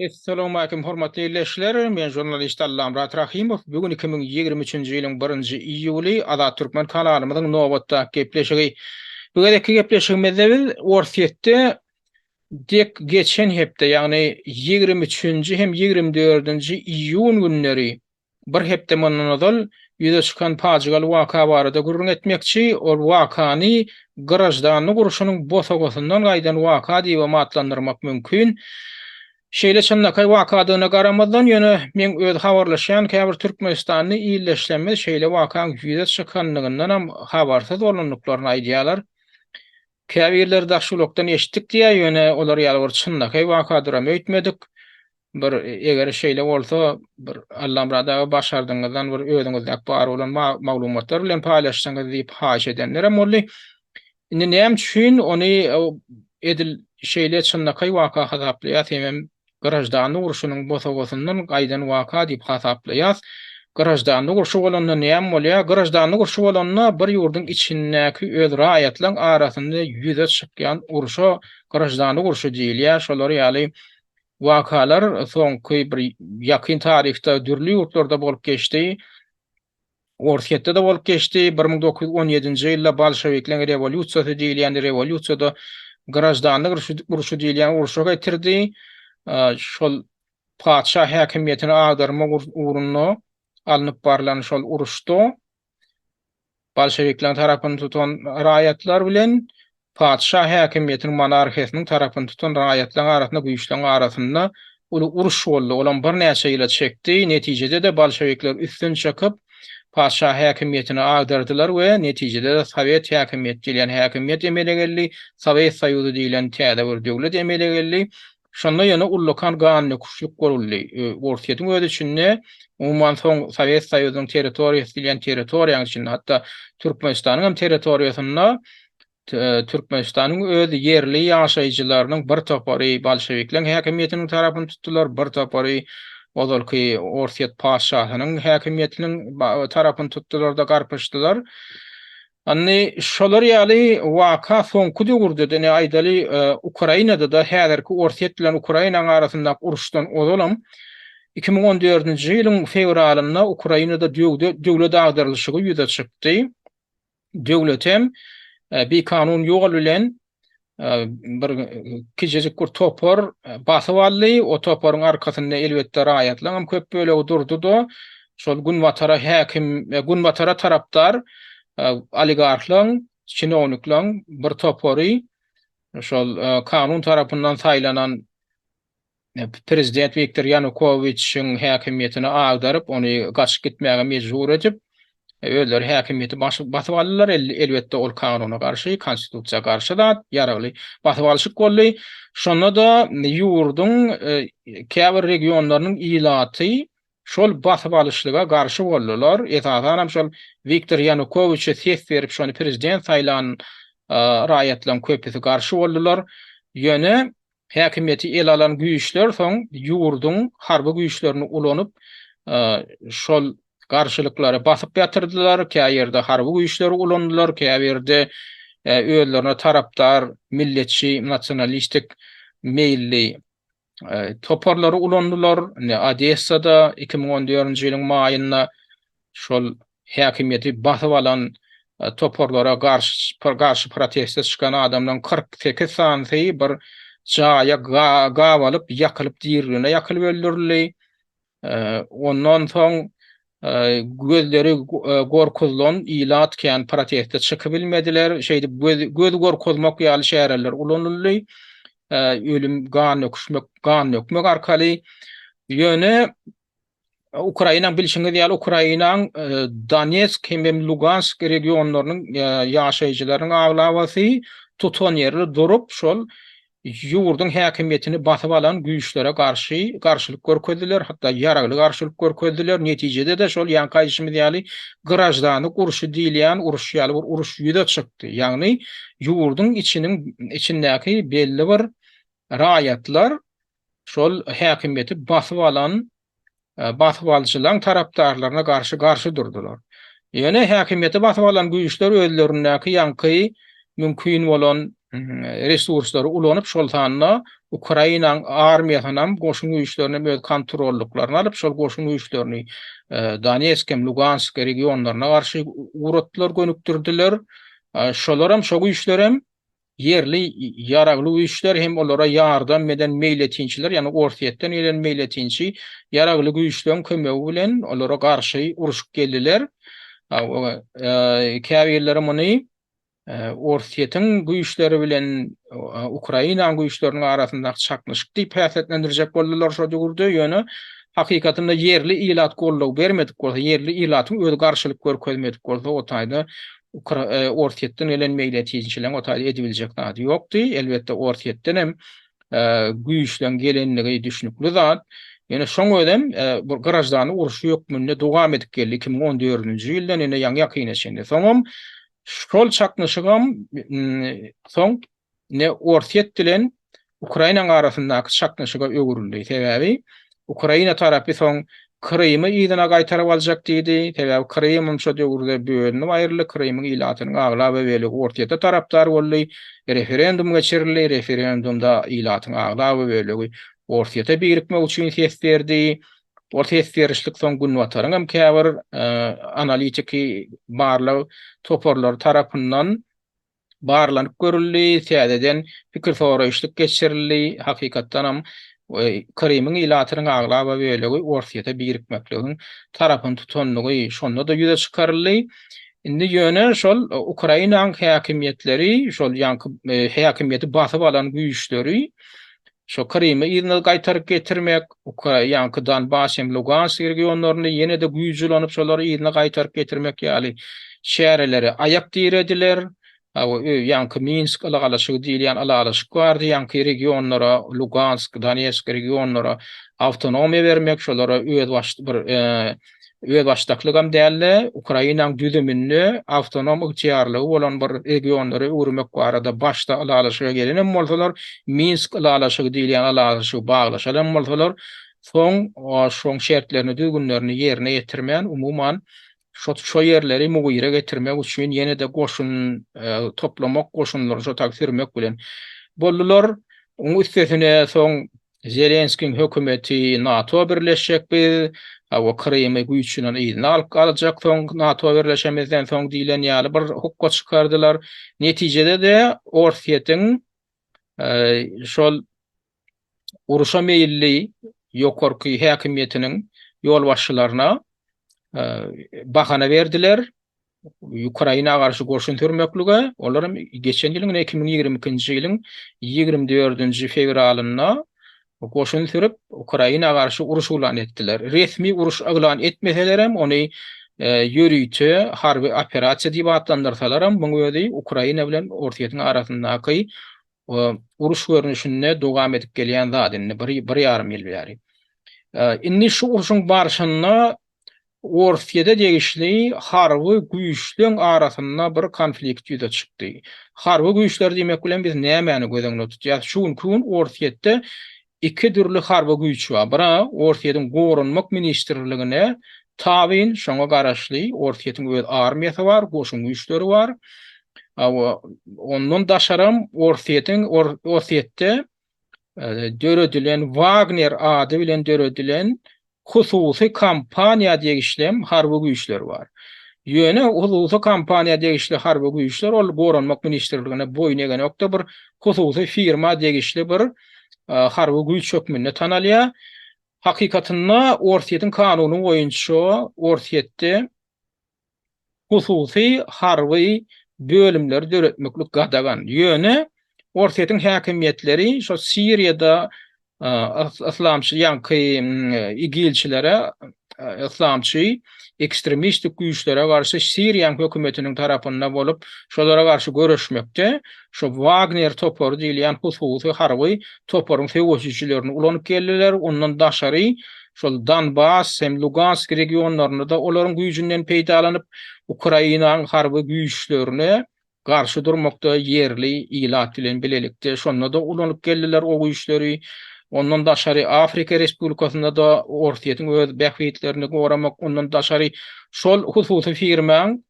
Essalawmalikim hormatly ildeşler! Men žurnalist Allamyrat Rahymow. Bu gün 2023-nji ýylyň birinji iýuly Azat Türkmen kanalymyzyň nobatdaky gepleşigi. Bu gezekki gepleşigimizde biz Orsýetde dek geçen hepde, ýagny 23-nji hem 24-nji iýun günleri Bir hepde mundan ozal ýüze çykan pajygaly waka barada gürrüň etmekçi, ol wakany graždanlyk urşunyň bosagasyndan gaýdan waka diýibem atlandyrmak mümkin. Şeýle çynlakaý wakadygyna garamazdan, ýöne meň öz habarlaşýan käbir türkmenistanly ildeşlerimiz şeýle wakaň ýüze çykanlygyndanam habarsyz bolandyklaryny aýdýarlar. Käbirleri daş-gulakdan eşitdik diýýär, ýöne olar ýaly bir çynlakaý wakadyram öýtmedik. Bir eger şeýle bolsa bir Allamyrat aga başardygyňyzdan bir özüňizdäki bar bolan maglumatlar bilen paýlaşsaňyz diýip haýyş edenlerem boldy. Indi näme üçin ony edil şeýle çynlakaý waka hasaplaýas hemem graždanlyk urşunyň bosagasyndan gaýdan waka diýip hasaplaýas. Graždanlyk urşy bolanda näme bolýar? Graždanlyk urşy bolanda bir ýurduň içindäki öz raýatlaryň arasynda ýüze çykýan urşa graždanlyk urşy diýilýär. Şolar ýaly Wakalar soňky bir ýakyn taryhda dürli ýurtlarda bolup geçdi. Orsýetde-de bolup geçdi. 1917-nji ýylda bolşewikleriň rewolýusiýasy diýilýän rewolýusiýada graždanlyk urşy diýilýän urşa getirdi. Şol patyşa häkimiýetini agdarmak ugrunda alnyp barlan şol uruşda Bolşewikleriň tarapyny tutan raýatlar bilen patyşa häkimiýetiniň monarhiýasynyň tarapyny tutan raýatlaryň arasynda güýçleriň arasynda uly uruş boldy. Olam birnäçe ýyla çekdi. Netijede-de bolşewikler üstün çykyp, patyşa häkimiýetini agdardylar we netijede-de sowet häkimiýeti diýilýän häkimiýet emele geldi. Sowet Soýuzy diýlen täze bir döwlet emele geldi. Şonda ýöne ullakan gandöküşlik boldy. Orsýetiň öz içinde, umuman soň Sowet Soýuzynyň territoriýasy diýilýän territoriýanyň içinde, hatda Türkmenistanyň hem territoriýasynda Türkmenistanyň öz ýerli ýaşaýjylarynyň bir topary bolşewikleriň häkimiýetiniň tarapyny tutdular, bir topary ozalky Orsýet patyşasynyň häkimiýetiniň tarapyny tutdular-da garpyşdylar. Indi şolar ýaly waka soňky döwürde-de, ine aýdaly, Ukrainada-da häzirki Orsýet bilen Ukrainanyň arasyndaky uruşdan ozalam 2014-nji ýylyň fewralynda Ukrainada döwlet agdarylyşygy ýüze çykdy. Döwletem bikanun ýol bilen bir kiçijik bir topar basyp aldy. O toparyň arkasynda elbetde raýatlaryň hem köp bölegi durdy-da, şol günbatara häkim, günbatara tarapdar oligarhlaryň, çinownikleriň bir topary şol kanun tarapyndan saýlanan Prezident Wiktor Ýanukowiçiň häkimiýetini agdaryp, ony gaçyp gitmäge mejbur edip, özleri häkimiýeti basyp aldylar. Elbetde, ol kanuna garşy, konstitusiýa garşy zat, ýaragly basyp alşyk boldy. Şonda-da ýurduň käbir regionlarynyň ilaty şol basyp alyşlyga garşy boldular. Esasanam şol Wiktor Ýanukowiçe ses berip, şony prezident saýlan raýatlaryň köpüsi garşy boldular. Ýöne Häkimiýeti ele alan güýçler soň ýurduň harby güýçlerini ulanyp, şol garşylyklary basyp ýatyrdylar, käýerde harby güýçleri ulandylar, käbirde özlerine tarapdar milletçi, nasionalistik meýilli toparlary ulandylar. Indi Odessada 2014-nji ýylyň maýynda şol häkimiýeti basyp alan toparlara garşy garşy proteste çykan adamlaryň 48 sanysy bir jaýa gabalyp, ýakylyp, diriligine ýakylyp öldürildi. Ondan soň gözleri gorkuzylan ilat kän proteste çykyp bilmediler. Şeýdip göz göz gorkuzmak ýaly çäreler ulanyldy. Ölüm, gan döküşmek, gan dökmek arkaly. Ýöne Ukrainaň bilşiňiz ýaly Ukrainaň Donetsk hem Lugansk regionlarynyň ýaşaýjylarynyň aglabasy tutanýerli durup şol ýurduň häkimiýetini basyp alan güýçlere garşy garşylyk görkezdiler, hatda ýaragly garşylyk görkezdiler. Netijede-de şol ýaňky aýdyşymyz ýaly graždanlyk urşy diýilýän uruş ýaly bir uruş ýüze çykdy. Ýagny ýurduň içiniň içindäki belli bir raýatlar şol häkimiýeti basyp alan basybalyjylaryň tarapdarlaryna garşy garşy durdular. Ýöne häkimiýeti basyp alan güýçler özlerindäki ýaňky mümkin bolan resurslary ulanyp, şol sanda Ukrainanyň armiýasynam, goşun güýçlerinem öz kontrollyklaryna alyp, şol goşun güýçlerini Donetsk hem Lugansk regionlaryna garşy ugratdylar, gönükdirdiler. Şolaram, şo güýçlerem ýerli ýaragly güýçler hem olara ýardam eden meýletinçiler, ýagny Orsýetden gelen meýletinçi ýaragly güýçleň kömegi bilen olara garşy urşup geldiler. Käbirleri muny Orsýetiň güýçleri bilen Ukrainanyň güýçleriniň arasyndaky çaknyşyk diýip häsiýetlendirjek boldular şo döwürde, ýöne hakykatynda ýerli ilat goldaw bermedik bolsa, ýerli ilatyň özi garşylyk görkezmedik bolsa, o taýda Orsýetden gelen meýletinçileriň o taýda edibiljek zady ýokdy. Elbetde, Orsýetden hem güýçleň gelenligi düşnükli zat. Ýöne şoň özem bir graždanlyk urşy hökmünde dowam edip geldi 2014-nji ýyldan ine ýaňy-ýakyna çenli. Soňam şol çaknyşygam soň ine Orsýet bilen Ukrainanyň arasyndaky çaknyşyga öwrüldi. Sebäbi Ukraina tarapy soň Krymy yzyna gaýtaryp aljak diýdi. Sebäbi Krymam şo döwürde bölünip aýryldy. Krymyň ilatynyň aglaba bölegi Orsýete tarapdar boldy. Referendum geçirildi. Referendumda ilatyň aglaba bölegi Orsýete birikmek üçin ses berdi. Ol ses berişlik soň Günbataryň hem käbir analitiki barlag toparlary tarapyndan barlanyp görüldi, täzeden pikir soraýyşlyk geçirildi. Hakykatdanam Krymyň ilatynyň aglaba bölegi Orsýete birikmekligiň tarapyny tutandygy şonda-da ýüze çykaryldy. Indi ýöne şol Ukrainanyň häkimiýetleri, şol ýaňky häkimiýeti basyp alan güýçleri şo Krymy yzyna gaýtaryp getirmek, ýaňky Donbas hem Lugansk regionlaryny ýene-de güýç ulanyp şolary yzyna gaýtaryp getirmek ýaly çärelere aýak dirediler. Ýaňky Minsk ylalaşygy diýilýän ylalaşyk bardy, ýaňky regionlara, Lugansk, Donetsk regionlara awtonomiýa bermek, şolara özbaş bir özbaşdaklygam däl-de, Ukrainanyň düzüminde awtonom ygtyýarlygy bolan bir regionlara öwürmek barada başda ylalaşyga gelenem bolsalar, Minsk ylalaşygy diýilýän ylalaşygy baglaşanam bolsalar, soň şoň şertlerini, düzgünlerini ýerine ýetirmän, umuman, şo şo ýerleri mugyra getirmek üçin ýene-de goşun toplamak, goşunlary şo taýy sürmek bilen boldular. Oň üstesine soň Zelenskiň hökümeti NATO birleşjek biz, hawa Krymy güýç bilen yzyna alyp galjak soň NATO birleşemizden soň diýlen ýaly bir hukga çykardylar. Netijede-de Orsýetiň şol uruşa meýilli ýokarky häkimiýetiniň ýolbaşçylaryna bahana berdiler. Ukraina garşy goşun sürmeklige, olar hem geçen ýylyň 2022-nji ýylyň 24-nji fewralynda goşun sürüp, Ukraina garşy uruş yglan etdiler. Resmi uruş yglan etmeseler hem, ony ýörite harby operasiýa diýip atlandyrsalar hem, muň özi Ukraina bilen Orsýetiň arasyndaky uruş görnüşinde dowam edip gelýän zat indi bir, bir ýarym ýyl bäri. Indi şu urşuň barşynda Orsýete degişli harby güýçleň arasynda bir konflikt ýüze çykdy. Harby güýçler diýmek bilen biz nämäni göz öňünde tutýarys? Şu günki gün Orsýetde iki dürli harby güýç bar. Biri Orsýetiň Goranmak ministrligine tabyn, şoňa garaşly Orsýetiň öz armiýasy bar, goşun güýçleri bar. Ondan daşaram Orsýetiň Orsýetde döredilen Wagner ady bilen döredilen hususy kompaniýa degişli hem harby güýçler bar. Ýöne hususy kompaniýa degişli harby güýçler ol Goranmak ministrligine boýun egenokda bir hususy firma degişli bir harby güýç hökmünde tanalýar. Hakykatynda Orsýetiň kanuny boýunça Orsýetde hususy harby bölümleri döretmeklik gadagan. Ýöne Orsýetiň häkimiýetleri şo Siriýada yslamçy ýaňky igilçilere yslamçy ekstremistik güýçlere garşy Siriýanyň hökümetiniň tarapynda bolup, şolara garşy göreşmekde şo Wagner topary diýilýän hususy harby toparyň söweşijilerini ulanyp geldiler. Ondan daşary şol Donbas hem Lugansk regionlarynda-da olaryň güýjünden peýdalanyp, Ukrainanyň harby güýçlerine garşy durmakda ýerli ilat bilen bilelikde şonda-da ulanyp geldiler o güýçleri. Ondan daşary Afrika Respublikasynda-da Orsýetiň öz bähbitlerini goramak, ondan daşary şol hususy firmaň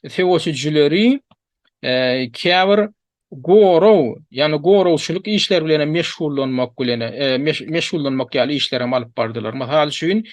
söweşijileri käbir. Gorag, ýagny goragçylyk işleri bilen hem meşgullanmak bilen, meşgullanmak ýaly işleri hem alyp bardylar. Mysal üçin,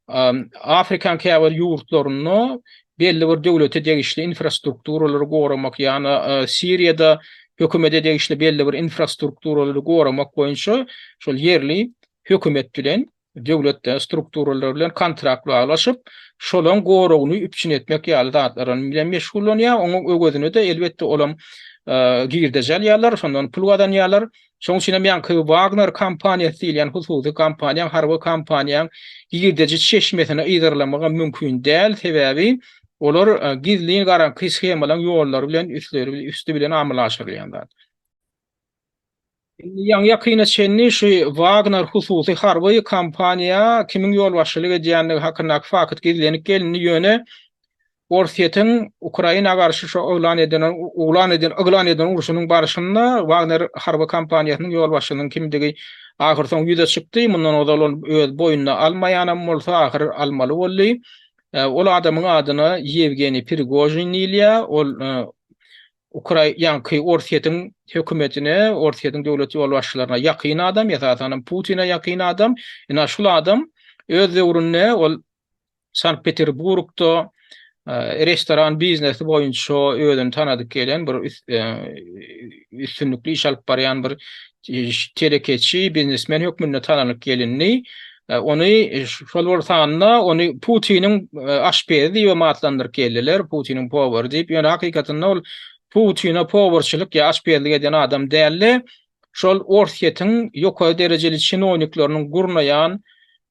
Afrikanyň käbir ýurtlarynda belli bir döwlete degişli infrastrukturalary goramak, ýagny Siriýada hökümete degişli belli bir infrastrukturalary goramak boýunça şol ýerli hökümet bilen döwlet strukturalary bilen kontrakt baglaşyp, şolaň goragyny üpjün etmek ýaly zatlar bilen meşgullanýar. Onuň öwezine-de elbetde olam girdeji alýarlar, şondan pul gazanýarlar. Şonuň üçin hem ýaňky Wagner kompaniýasy diýilýän hususy kompaniýaň, harby kompaniýaň girdeji çeşmesini yzarlamagam mümkin däl, sebäbi olar gizlin garaňky shemalaň ýollary bilen üstleri üsti bilen amala aşyrylýan zat. Indi ýaňy-ýakyna çenli şu Wagner hususy harby kompaniýa kimiň ýolbaşçylyk edýändigi hakyndaky fakt gizlenip gelindi, ýöne Orsýetiň Ukraina garşy şu yglan eden yglan eden yglan eden urşunyň barşynda Wagner harby kompaniýasynyň ýolbaşçysynyň kimdigi ahyrsoňy ýüze çykdy. Mundan ozal ol öz boýnuna almaýanam bolsa, ahyr almaly boldy. Ol adamyň adyna Ýewgeniý Prigožin diýilýär. Ol Ukraý ýaňky Orsýetiň hökümetine, Orsýetiň döwlet ýolbaşçylaryna ýakyn adam, esasanam Putine ýakyn adam. Ina şul adam öz döwründe ol Sankt-Peterburgda restoran biznesi boýunça özüni tanadyp gelen bir üstünlikli iş alyp barýan bir telekeçi, biznesmen hökmünde tananyp gelindi. Ony şol bir sanda ony Putiniň aşpezi diýip atlandyryp geldiler, Putiniň powary diýip. Ýöne hakykatynda ol Putine powarçylyk ýa aşpezlik eden adam däldi. Şol Orsýetiň ýokary derejeli çinownikleriniň gurnaýan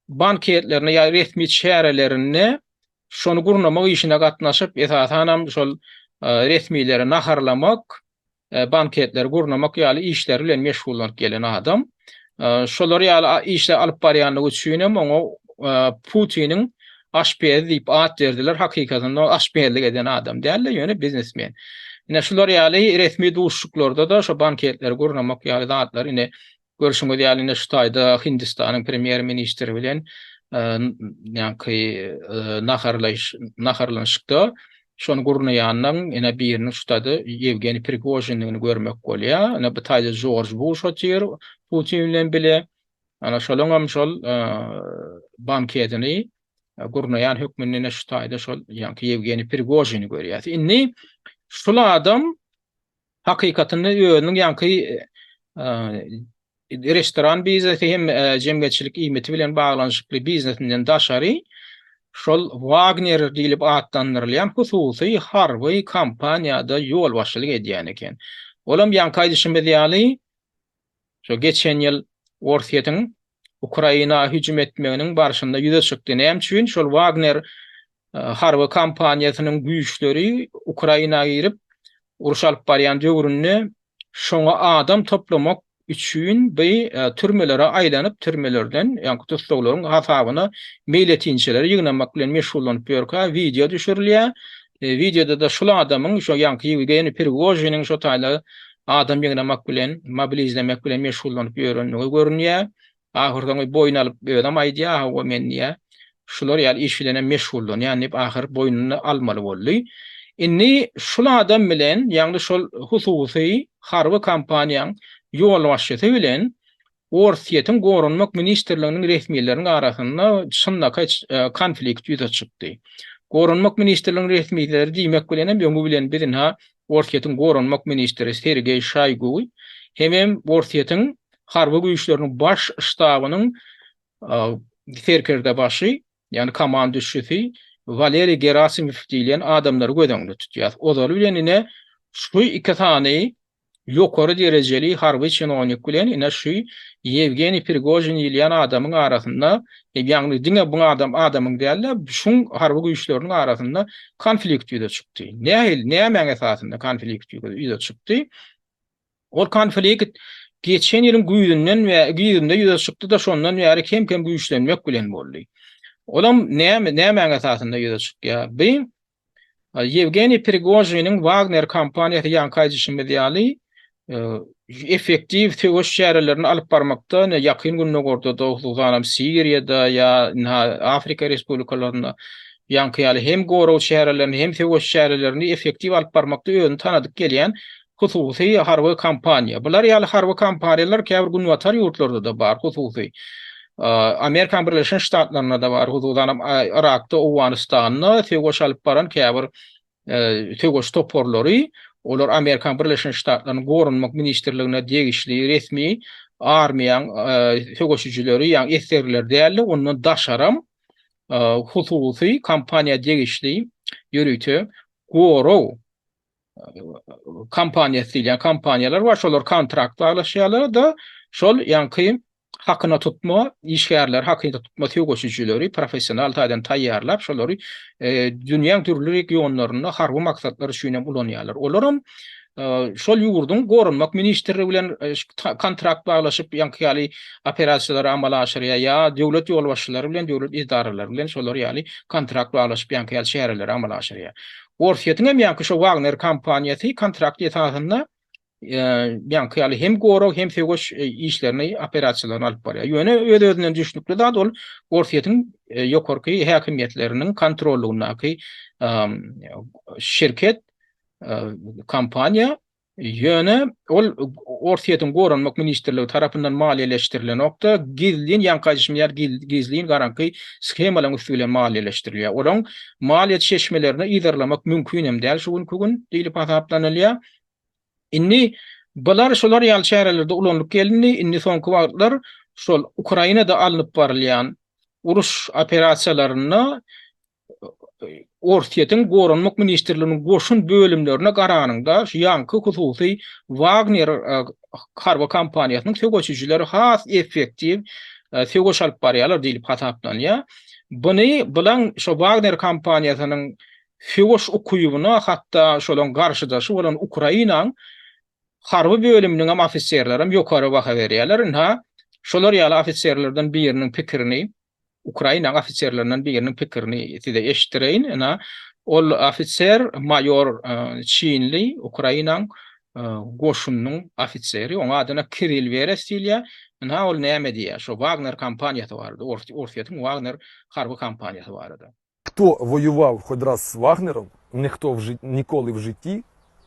banketlerinde ýa resmi çärelerinde şony gurnamak işine gatnaşyp, esasanam şol resmileri naharlamak, banketleri gurnamak ýaly işler bilen meşgullanyp gelen adam. Şolar ýaly işler alyp barýanlygy üçin hem oňa Putiniň aşpezi diýip at berdiler. Hakykatynda ol aşpezlik eden adam däldi, ýöne biznesmen. Ine şular ýaly resmi duşuşyklarda-da şo banketleri gurnamak ýaly zatlar ine Görşüňiz ýaly ine şu taýda Hindistanyň premýer ministri bilen ýaňky naharlaýyş naharlanyşykda şony gurnaýanyň ine biriniň şu taýda Ýewgeniý Prigožindigini görmek bolýar. Ine bu taýda Jorj Buş otyr Putin bilen bile. Ana şolaňam şol bankedini gurnaýan hökmünde ine şu taýda şol ýaňky Ýewgeniý Prigožini görýäs. Indi şul adam Hakykatynda özüniň ýaňky restoran biznesi hem jemgyýetçilik iýmiti bilen baglanyşykly biznesinden daşary şol Wagner diýlip atlandyrylýan hususy harby kompaniýada ýolbaşçylyk edýän eken. Olam ýaňky aýdyşymyz ýaly Şo geçen ýyl Orsýetiň Ukraina hüjüm etmeginiň barşynda ýüze çykdy. Näme üçin? Şol Wagner harby kompaniýasynyň güýçleri Ukraina girip, uruş alyp barýan döwründe şoňa adam toplamak üçin bi türmelere aýlanyp, türmelerden, ýagny tussaglaryň hasabyna meýletinçileri ýygnamak bilen meşgullanyp ýörkä wideo düşürilýär. Wideoda-da şul adamyň, şo ýaňky Ýewgeniý Prigožiniň şo taýda adam ýygnamak bilen, mobilizlemek bilen meşgullanyp ýörenligi görünýär. Ahyrsoňy boýun alyp özem aýdýar, hawa men diýýär, şular ýaly iş bilenem meşgullanýan diýip ahyr boýnuna almaly boldy. Indi şul adam bilen, ýagny şol hususy harby kompaniýaň ýolbaşçysy bilen Orsýetiň Goranmak ministrliginiň resmileriniň arasynda çynlakaý konflikt ýüze çykdy. Goranmak ministrliginiň resmileri diýmek bilenem öňi bilen biz ynha Orsýetiň goranmak ministri Sergeý Şoýgu hemem Orsýetiň harby güýçleriniň baş ştabynyň serkerdebaşy, ýagny komanduşçysy Waleriý Gerasimow diýilýän adamlary göz öňünde tutýas. Ozaly bilen ine şu iki sany ýokary derejeli harby çinownik bilen ine şu Ýewgeniý Prigožin diýilýän adamyň arasynda, ýagny diňe bu adam adamyň däl-de, şuň harby güýçleriniň arasynda konflikt ýüze çykdy. Nähili, nämäň esasynda konflikt ýüze çykdy? Ol konflikt geçen ýylyň güýzünden we güýzünde ýüze çykdy-da, şondan bäri kem-kem güýçlenmek bilen boldy. Olam näme, nämäň esasynda ýüze çykýar? Bu Ýewgeniý Prigožiniň Wagner kompaniýasy ýaňky aýdyşymyz ýaly effektiw söweş çärelerini alyp barmakda ine Ýakyn Gündogarda-da, hususanam Siriýada ýa ynha Afrika respublikalarynda ýaňky ýaly hem gorag çärelerini, hem söweş çärelerini effektiw alyp barmakda özüni tanadyp gelýän. Hususy harby kompaniýa. Bular ýaly harby kompaniýalar käbir günbatar ýurtlarda-da bar, hususy. Amerikanyň Birleşen Ştatlarynda-da bar, hususanam Yrakda, Owganystanda söweş alyp baran käbir söweş toparlary, olar Amerikanyň Birleşen Ştatlarynyň Goranmak ministrligine degişli resmi armiýaň söweşijileri, ýagny esgerler däl-de, ondan daşaram hususy kompaniýa degişli ýörite gorag kompaniýasy diýilýän kompaniýalar bar, şolar kontrakt baglaşýarlar-da, şol ýaňky hakyna tutma işgärleri, hakyna tutma söweşijileri professional taýdan taýýarlap, şolary dünýäň dürli regionlarynda harby maksatlar üçin hem ulanýarlar. Olaram şol ýurduň goranmak ministrligi bilen kontrakt baglaşyp, ýaňky ýaly operasiýalary amala aşyrýar ýa döwlet ýolbaşçylary bilen, döwlet edaralary bilen şolar ýaly kontrakt baglaşyp, ýaňky ýaly çäreleri amala aşyrýar. Orsýetiň hem ýaňky şo Wagner kompaniýasy kontrakt esasynda ýaňky ýaly hem gorag hem söweş işlerini, operasiýalaryny alyp barýar. Ýöne öz-özünden düşnükli zat ol Orsýetiň ýokarky häkimiýetleriniň kontrollygyndaky şirket, kompaniýa Ýöne ol Orsýetiň Goranmak ministrligi tarapyndan maliýeleşdirilenok-da, gizlin, ýaňky aýdyşym ýaly gizlin garaňky shemalaryň üsti bilen maliýeleşdirilýär. Olaryň maliýe çeşmelerini yzarlamak mümkin hem däl şu günki gün diýlip hasaplanylýar. Indi bular şolar ýaly çärelerde ulanylyp gelindi. Indi soňky wagtlar şol Ukrainada alnyp barylýan uruş operasiýalarynda Orsýetiň Goranmak ministrliginiň goşun bölümlerine garanyňda, şu ýaňky hususy Wagner harby kompaniýasynyň söweşijileri has effektiw söweş alyp barýarlar diýlip hasaplanýar. Buny bilen şo Wagner kompaniýasynyň söweş ukybyna hatda şolaryň garşydaşy bolan Ukrainaň harby bölüminiň hem ofiserleri hem ýokary baha berýärler. Ynha, şolar ýaly ofiserlerden biriniň pikirini Ukrainanyň ofiserlerinden biriniň pikirini size eşitdireýin. Ynha, ol ofiser maýor çinli Ukrainanyň goşunynyň ofiseri. Oň adyna Kiril Weres diýilýär. Ynha, ol näme diýýär? Şo Wagner kompaniýasy barada, Orsýetiň Wagner harby kompaniýasy barada. Хто воював хоч раз з Вагнером, ніхто в жит... ніколи в житті,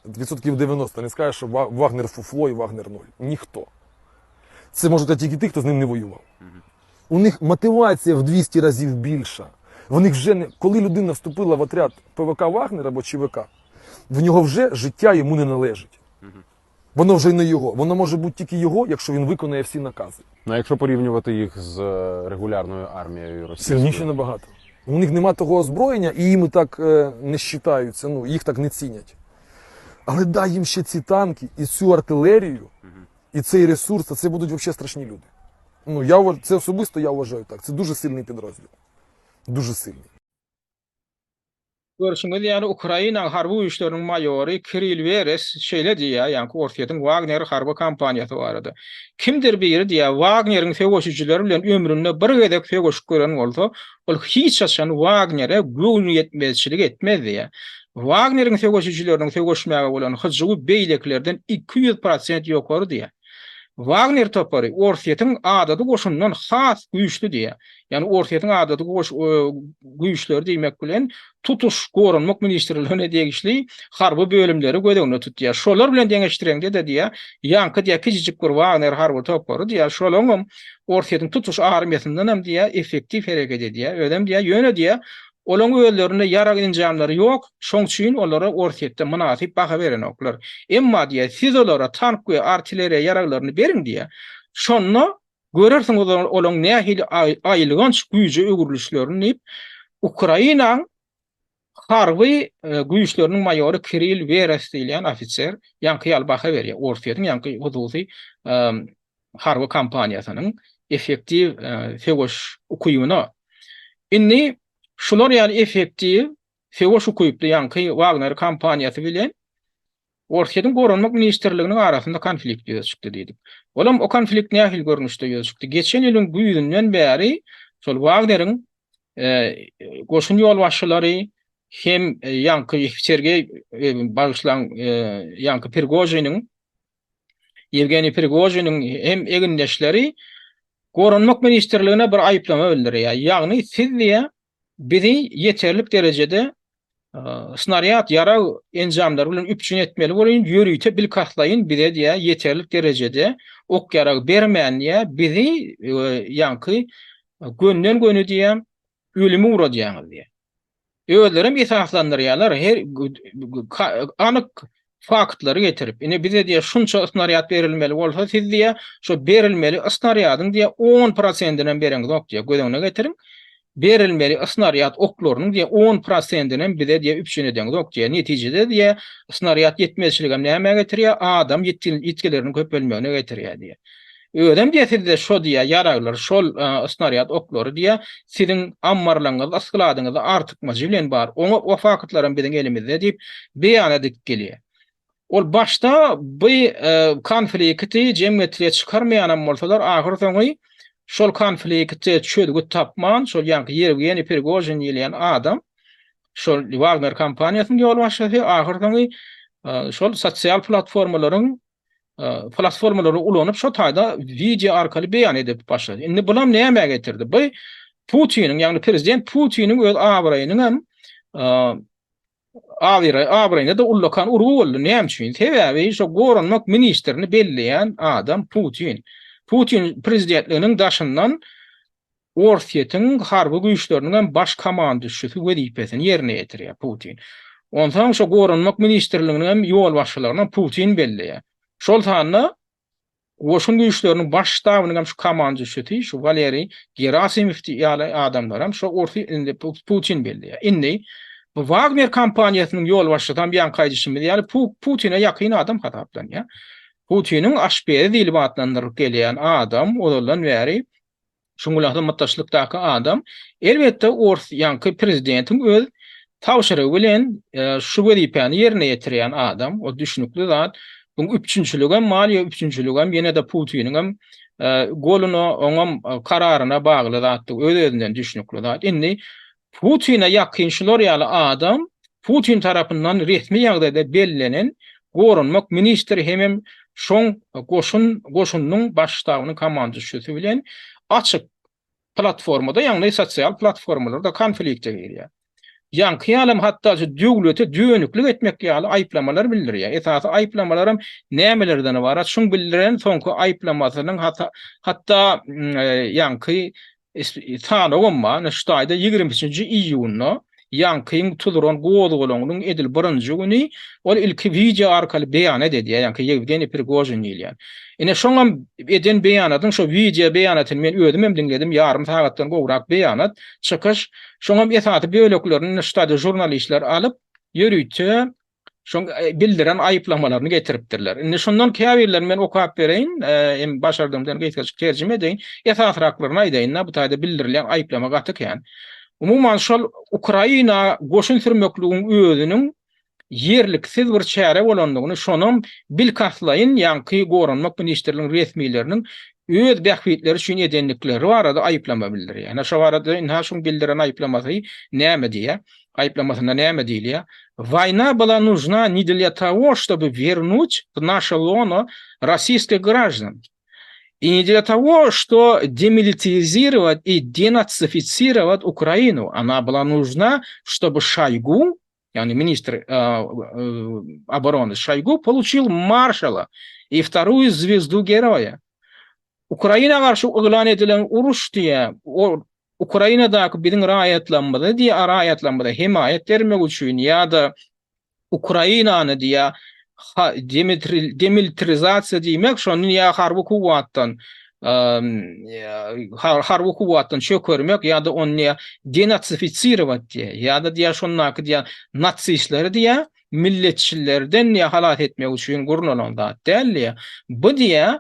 відсотків 90 не скаже, що Вагнер фуфло і Вагнер ноль. Ніхто. Це може тільки ті, хто з ним не воював. У них мотивація в 200 разів більша. В них вже не... Коли людина вступила в отряд ПВК Вагнер або ЧВК, в нього вже життя йому не належить. Воно вже не його. Воно може бути тільки його, якщо він виконає всі накази. Ну, а якщо порівнювати їх з регулярною армією російською? Сильніше набагато. У них нема того озброєння, і їм так не вважаються, ну, їх так не цінять. Але дай їм ще ці танки і цю артилерію, і цей ресурс, а це будуть взагалі страшні люди. Ну, я, це особисто я вважаю так. Це дуже сильний підрозділ. Дуже сильний. Görşüňiz ýaly, Ukrainanyň harby güýçleriniň maýory Kiril Weres şeýle diýýär, ýaňky Orsýetiň Wagner harby kompaniýasy barada. Kimdir biri diýýär, Wagneriň söweşijileri bilen ömründe bir gezek söweşip gören bolsa, ol hiç haçan Wagnere göwnüýetmezçilik etmez diýýär. Wagneriň söweşijileriniň söweşmäge bolan hyjuwy beýlekilerden 200 prosent ýokary diýýär. Wagner topary Orsýetiň adaty goşunyndan has güýçli diýýär. Ýagny Orsýetiň adaty goş güýçleri diýmek bilen tutuş Goranmak ministrligine degişli harby bölümleri göz öňünde tutýar. Şolar bilen deňeşdireňde-de diýýär, ýaňky diýýär kiçijik bir Wagner harby topary diýýär, şolaňam Orsýetiň tutuş armiýasyndan hem diýýär effektiw hereket edýär. Özem diýýär, ýöne diýýär, olaň özlerinde ýarag enjamlary ýok, şoň üçin olara Orsýetde mynasyp baha berenoklar. Emma diýýär, siz olara tank we artilleriýa ýaraglaryny beriň diýýär. Şonda Görersiňiz olaň nähili aýylganç güýje öwrülişlerini diýip, Ukrainaň harby güýçleriniň maýory Kiril Weres diýilýän ofiser ýaňky ýaly baha berýär. Orsýetiň ýaňky hususy harby kompaniýasynyň effektiw söweş ukybyna. Indi şular ýaly effektiw söweş ukyply ýaňky Wagner kompaniýasy bilen Orsýetiň Goranmak ministrliginiň arasynda konflikt ýüze çykdy diýdik. Olam o konflikt nähili görnüşde ýüze çykdy? Geçen ýylyň güýzünden bäri şol Wagneriň goşun ýolbaşçylary hem ýaňky Sergeý bagyşlaň ýaňky Prigožiniň Ýewgeniý Prigožiniň hem egindeşleri Goranmak ministrligine bir aýyplama bildirýär. Ýagny siz diýýär bizi ýeterlik derejede. Snarýad, ýarag enjamlary bilen üpjün etmeli welin, ýörite bilkastlaýyn bize diýýär, ýeterlik derejede ok-ýarag bermän diýýär, bizi ýaňky gönden-göni diýýär, ölüme ugradýaňyz diýýär. Özlerem esaslandyrýarlar, her anyk faktlary getirip, ine bize diýýär, şunça snarýad berilmeli bolsa, siz diýýär, şo berilmeli snarýadyň diýýär, on prosentinem bereňzok diýýär, göz öňüne getiriň. Berilmeli snarýad oklarynyň diýýär, on prosentinem bize diýýär, üpjün edeňzok diýýär. Netijede diýýär, snarýad ýetmezçiligem nämä getirýär, adam ýitgileriniň köpelmegine getirýär diýýär. Özem diýýär, sizde şo diýýär, ýaraglar, şol snarýad oklary diýýär, siziň ammarlaryňyzda, skladyňyzda artykmajy bilen bar. Oňa o faktlaram biziň elimizde diýip, beýan edip gelýär. Ol başda bu konflikti jemgyýetçilige çykarmaýanam bolsalar, ahyrsoňy şol konflikte çözgüt tapman, şol ýaňky Ýewgeniý Prigožin diýilýän adam, şol Wagner kompaniýasynyň ýolbaşçysy ahyrsoňy şol sosial platformalaryň platformalary ulanyp şo taýda wideo arkaly beýan edip başlady. Indi bulam nämä getirdi? Bu Putiniň, ýagny prezident Putiniň öz abraýynyň hem Abraý, abraýyna-da ullakan urgy boldy. Näme üçin? Sebäbi şo goranmak ministrini belleýän adam Putin. Putin prezidentliginiň daşyndan Orsýetiň harby güýçleriniň hem baş komanduşçysy wezipesini ýerine ýetirýär Putin. Onsoň şo goranmak ministrliginiň hem ýolbaşçylaryny Putin belleýär. Şol sanda Goşun güýçleriniň baş ştabynyň hem şu komanduşçysy şu Waleriý Gerasimow ýaly adamlaram şo orsy indi Putin belleýär. Indi bu Wagner kompaniýasynyň ýolbaşçysy hem ýaňky aýdyşymyz ýaly Putine ýakyn adam hasaplanýar. Putiniň aşpezi diýlip atlandyrylyp gelýän adam ozaldan bäri Şuň bilen hyzmatdaşlykdaky adam, elbetde, ors ýaňky prezidentiň öz tabşyrygy bilen şu wezipäni ýerine ýetirýän adam, o düşnükli zat. Buň üpjünçiligem, maliýe üpjünçiligem ýene-de Putiniňem goluna, oňam kararyna bagly zatdygy öz-özünden düşnükli zat. Indi Putine ýakyn şular ýaly adam Putin tarapyndan resmi ýagdaýda bellenen goranmak ministri hemem şoň goşun goşunynyň baş ştabynyň komanduşçysy bilen açyk platformada ýagny sosial platformalarda konflikte girýär. Ýaňky ýalam hatda şu döwlete dönüklik etmek ýaly aýyplamalar bildirýär. Esasy aýyplamalaram nämelerden ybarat? Şuň bildiren soňky aýyplamasynyň hatda ýaňky Sanawam bar. Ine şu taýda 23-nji iýunda Ýankyň tuzuran gozgalaňynyň edil birinji güni ol ilki wideo arkaly beýanat edýär, ýaňky Ýewgeniý Prigožin diýilýän. Ine şoňam eden beýanatyň şo wideo beýanatyny men özüm hem diňledim, ýarym sagatdan gowrak beýanat, çykyş. Şoňam esasy böleklerini ine şu taýda žurnalistler alyp, ýörite Şoň bildiren aýyplamalaryny getiripdirler. Indi şondan käbirlerini men okap bereýin, hem başardygymdan gysgajyk terjime edeýin. Esasyraklaryny aýdaýyn-da, bu taýda bildirilýän aýyplama gaty kän. Umuman, şol Ukraina goşun sürmekligiň özüniň ýerliksiz bir çäre bolandygyny, şonam bilkastlaýyn ýaňky Goranmak ministrliginiň resmileriniň öz bähbitleri üçin edendikleri barada aýyplama bildirýär. Ine, şo barada ynha şuň bildiren aýyplamasy näme diýýär? Aýyplamasynda näme diýilýär? Woýna byla nužna ne dlya togo, ştoby wernut w naşe lono rossiýskih graždan i ne dlya togo, şto demilitarizirowat i denatsifisirowat Ukrainu, ona byla nužna, ştoby Şoýgu, ýagny ministr oborony Şoýgu poluçil marşala i wtoruýu zwezdu geroýa. Ukraina garşy yglan edilen uruş diýýär, Ukrainadaky biziň raýatlarymyza diýýär, raýatlarymyza hemaýat bermek üçin ýa-da Ukrainany diýýär, demilitarizasiýa diýmek, şony ýa harby kuwwatdan harby kuwwatdan çökermek ýa-da ony diýýär denatsifisirowat diýýär, ýa-da diýýär şondaky diýýär nasistleri diýýär milletçilerden diýýär halas etmek üçin gurnalan zat däl diýýär. Bu diýýär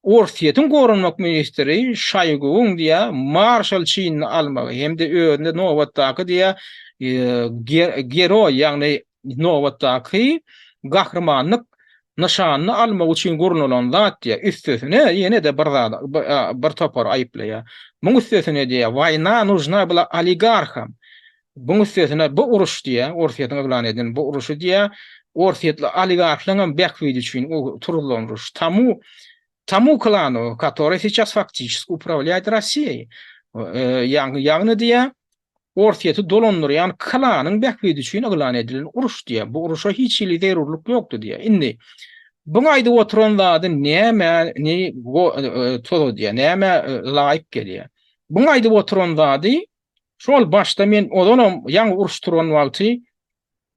Orsýetiň goranmak ministri Şoýguwyň diýýär, marşal çinini almagy hem-de özüne nobatdaky diýýär, geroý, ýagny nobatdaky gahrymanlyk nyşanyny almak üçin gurnalan zat diýýär. Üstesine ýene-de bir zat, bir topar aýyplaýar. Muň üstesine diýýär, woýna nužna byla oligarham. Buň üstesine bu uruş diýýär, Orsýetiň yglan eden bu uruşy diýýär, orsýetli oligarhlaryň bähbidi üçin turulan uruş. Tomu tomu klanu, kotoryý seýças faktiçeski upravlýaýet Rossiýaý. Ýagny diýýär, Orsýeti dolandyrýan klanyň bähbidi üçin yglan edilen uruş diýýär. Bu uruşa hiç hili zerurlyk ýokdy diýýär. Indi buň aýdyp oturan zady nämäni tozadýar, nämä laýyk gelýär? Buň aýdyp oturan zady şol başda men ozalam ýaňy uruş turan wagty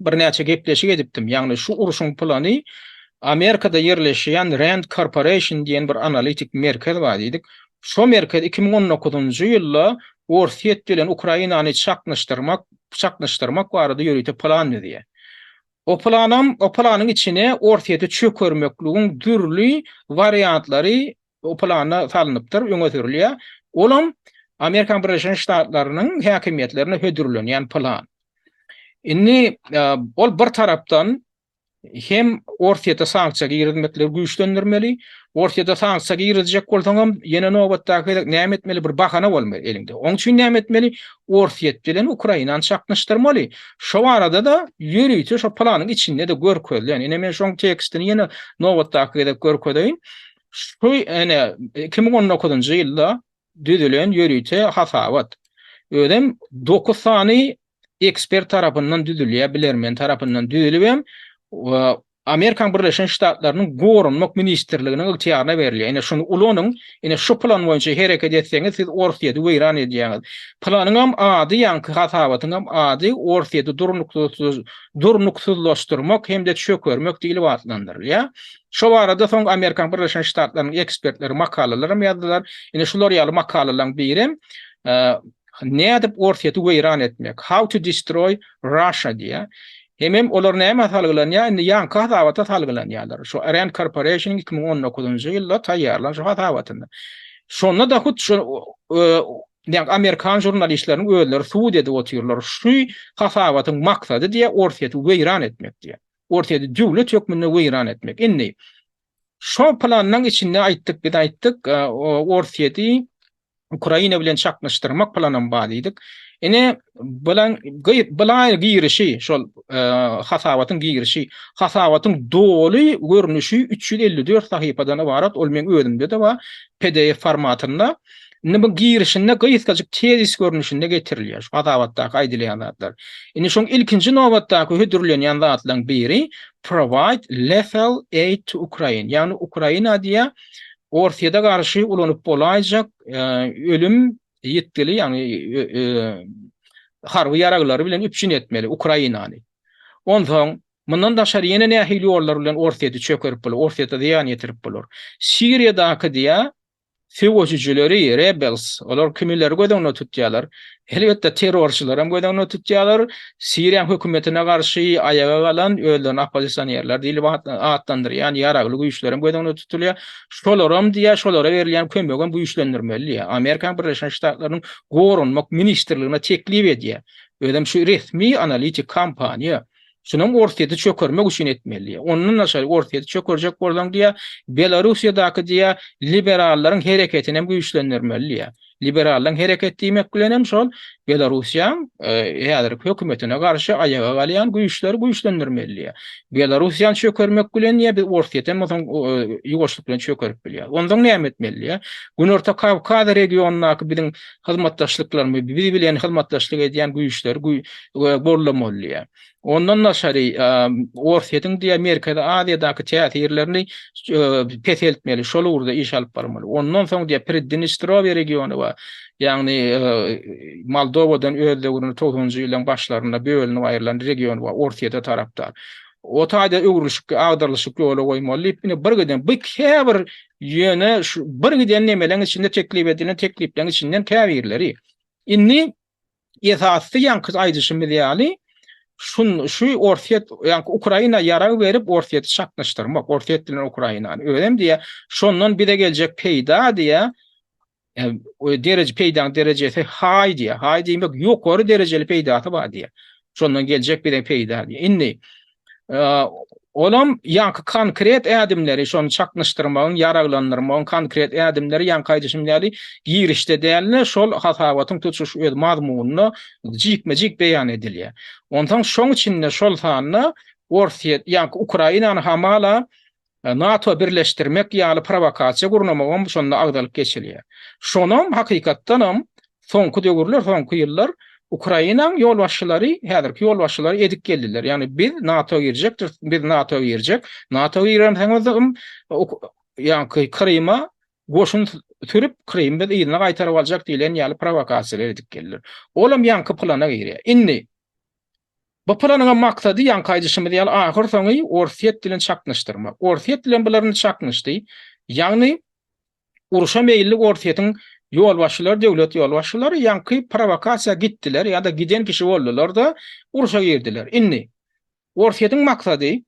birnäçe gepleşik edipdim. Ýagny şu urşuň plany Amerikada ýerleşýän Rand Corporation diýen bir analitik merkez bar diýdik. Şo merkez 2019-njy ýylda Orsýet bilen Ukrainany çaknyşdyrmak, çaknyşdyrmak barada ýörite plan düzýär. O planam, o planyň içine Orsýeti çökermekligiň dürli wariantlary o planda salnypdyr, öňe sürülýär. Olam Amerikan Birleşen Ştatlarynyň häkimiýetlerine hödürlenýän plan. Indi ol bir tarapdan hem Orsýete sanksiýa girizmekleri güýçlendirmeli. Orsýete sanksiýa girizjek bolsaňam, ýene nobatdaky gezek näme etmeli? Bir bahana bolmaly eliňde. Oň üçin näme etmeli? Orsýet bilen Ukrainany çaknyşdyrmaly. Şo barada-da ýörite şo planyň içinde-de görkezilen. Ine men şoň tekstini ýene nobatdaky gezek görkezeýin. Şu ene 2019-njy ýylda düzülen ýörite hasabat. Özem 9 sany ekspert tarapyndan düzülýär, bilermen tarapyndan düzülibem Amerikan Birleşen Ştatlarynyň Goranmak ministrliginiň ygtyýaryna berilýär. Ine şuny ulanyň, ine şu plan boýunça hereket etseňiz siz Orsýeti weýran edýäňiz. Planyňam ady, ýaňky hasabatyňam ady Orsýeti durnuksyz durnuksyzlaşdyrmak hem-de çökermek diýlip atlandyrylýar. Şo barada soň Amerikan Birleşen Ştatlarynyň ekspertleri makalalaram ýazdylar. Ine şular ýaly makalalaryň birem Nädip Orsýeti weýran etmek? How to destroy Russia diýýär. Hemem olar nämä salgylanýar? Indi ýaňky hasabata salgylanýarlar. Şu RAND Corporation-yň 2019-njy ýylda taýýarlan şu hasabatynda. Şonda-da hut şu ýaňky amerikan žurnalistleriniň özleri subut edip otyrlar. Şu hasabatyň maksady diýýär, Orsýeti weýran etmek diýýär. Orsýeti döwlet hökmünde weýran etmek. Indi şo planyň içinde aýtdyk, biz aýtdyk, Orsýeti Ukraina bilen çaknyşdyrmak planam bar diýdik. Ine, bilen bilaý girişi, şol hasabatyň girişi, hasabatyň doly görnüşi 354 sahypadan ybarat, ol meň özümde-de bar, PDF formatynda. Indi bu girişinde gysgajyk tezis görnüşinde getirilýär, şu hasabatdaky aýdylýan zatlar. Indi şoň ilkinji nobatdaky hödürlenýän zatlaryň biri provide lethal aid to Ukraine, ýagny Ukraina diýýär, Orsýete garşy ulanyp bolaýjak ölüm ýitgili, ýagny harby ýaraglary bilen üpjün etmeli Ukrainany. Onsoň mundan daşary ýene nähili ýollar bilen Orsýeti çökerip bolar, Orsýete zyýan ýetirip bolar? Siriýadaky diýä söweşijileri, rebels, olar kimileri göz öňünde tutýarlar? Elbetde terrorçylaram göz öňünde tutýarlar. Siriýanyň hökümetine garşy aýaga galan, özlerini oppozisionerler diýlip atlandyrýan ýaragly güýçlerem göz öňünde tutulýar. Şolaram diýýär, şolara berilýän kömegem güýçlendirmeli diýýär. Amerikanyň Birleşen Ştatlarynyň Goranmak ministrligine teklip edýär. Özem şu resmi analitik kompaniýa. Şunam Orsýeti çökermek üçin etmeli diýýär. Ondan daşary Orsýeti çökerjek bolsaň diýýär, Belarussiýadaky diýýär, liberallaryň hereketinem güýçlendirmeli diýýär. Liberallaryň hereket diýmek bilenem şol Belarussiýaň häzirki hökümetine garşy aýaga galýan güýçleri güýçlendirmeli diýýär. Belarussiýany çökermek bilen diýýär, biz Orsýetem soň ýuwaşlyk bilen çökerip bilýäris. Onsoň näme etmeli diýýär. Günorta Kawkaz regionyndaky biziň hyzmatdaşlyklarymyzy, biz bilen hyzmatdaşlyk edýän güýçleri gollamaly diýýär. Ondan daşary Orsýetiň diýýär Merkezi Aziýadaky täsirlerini peseltmeli, şol ugurda iş alyp barmaly. Ondan soň diýýär Pridnestrowýe regiony bar. Ýagny Moldowadan öz döwründe togsanynjy ýyllaryň başlarynda bölünip aýrylan region bar, Orsýete tarapdar. O taýda öwrülişik, agdarylyşyk ýola goýmaly diýip, ine bir giden bu käbir ýöne şu bir giden nemeleň içinde teklip edilen teklipleriň içinden käbirleri. Indi Esasy ýaňky aýdyşymyz ýaly, şun şu Orsýet, ýaňky Ukraina ýarag berip Orsýeti çaknyşdyrmak, Orsýet bilen Ukrainany. Özem diýýär, şondan bize geljek peýda diýýär, dereje peýdaň derejesi high diýýär. High diýmek ýokary derejeli peýdasy bar diýýär. Şondan geljek bize peýda diýýär. Indi Olam ýaňky konkret ädimleri, şony çaknyşdyrmagyň, ýaraglandyrmagyň konkret ädimleri ýaňky aýdyşym ýaly girişde däl-de, şol hasabatyň tutuş öz mazmunynda jikme-jik beýan edilýär. Onsoň şoň içinde şol sanda Orsýet, ýaňky Ukrainany hamala NATO birleşdirmek ýaly prowokasiýa gurnamagam şonda agzalyp geçilýär. Şonam hakykatdanam soňky döwürler, soňky ýyllar. Ukrainaň ýolbaşçylary, häzirki ýolbaşçylary edip geldiler. Ýagny biz NATO girjekdiris, biz NATO girjek. NATO giremseňizem ýaňky Kryma goşun sürüp Krymy biz yzyna gaýtaryp aljak diýlen ýaly prowokasiýalar edip geldiler. Olam ýaňky plana girýär. Indi bu planyň maksady ýaňky aýdyşymyz ýaly ahyr soňy Orsýet bilen çaknyşdyrmak. Orsýet bilen bular indi çaknyşdy. Ýagny Urşa meýilli Orsýetiň ýolbaşçylary, döwlet ýolbaşçylary ýaňky prowokasiýa gitdiler ýa-da giden kişi boldular-da, urşa girdiler. Indi, Orsýetiň maksady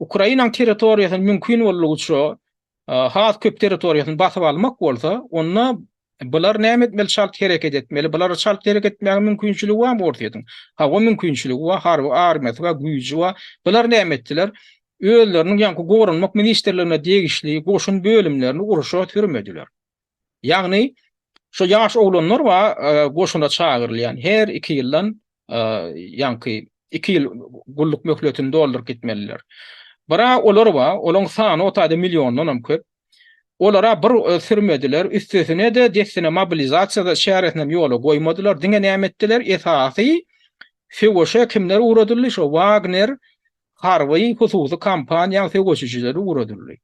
Ukrainanyň territoriýasyny mümkin boldugyça has köp territoriýasyny basyp almak bolsa, onda bular näme etmeli, çalt hereket etmeli. Bulara çalt hereket etmäge mümkinçiligi barmy Orsýetiň? Hawa, mümkinçiligi bar, harby armiýasy bar, güýji bar. Bular näme etdiler? Özleriniň ýaňky Goranmak ministrligine degişli goşun bölümlerini urşa sürmediler. Ýagny, şo ýaş oglanlar bar, goşuna çagyrylýan, her iki ýyldan ýaňky iki ýyl gulluk möhletini dolduryp gitmeliler. Bira olar bar, olaň sany o taýda milliondanam köp. Olara bir sürmediler, üstesine-de dessine mobilizasiýa çäresinem ýola goýmadylar, diňe näme etdiler, esasy söweşe kimler ugradyldy, şo Wagner harby hususy kompaniýaň söweşijileri ugradyldy.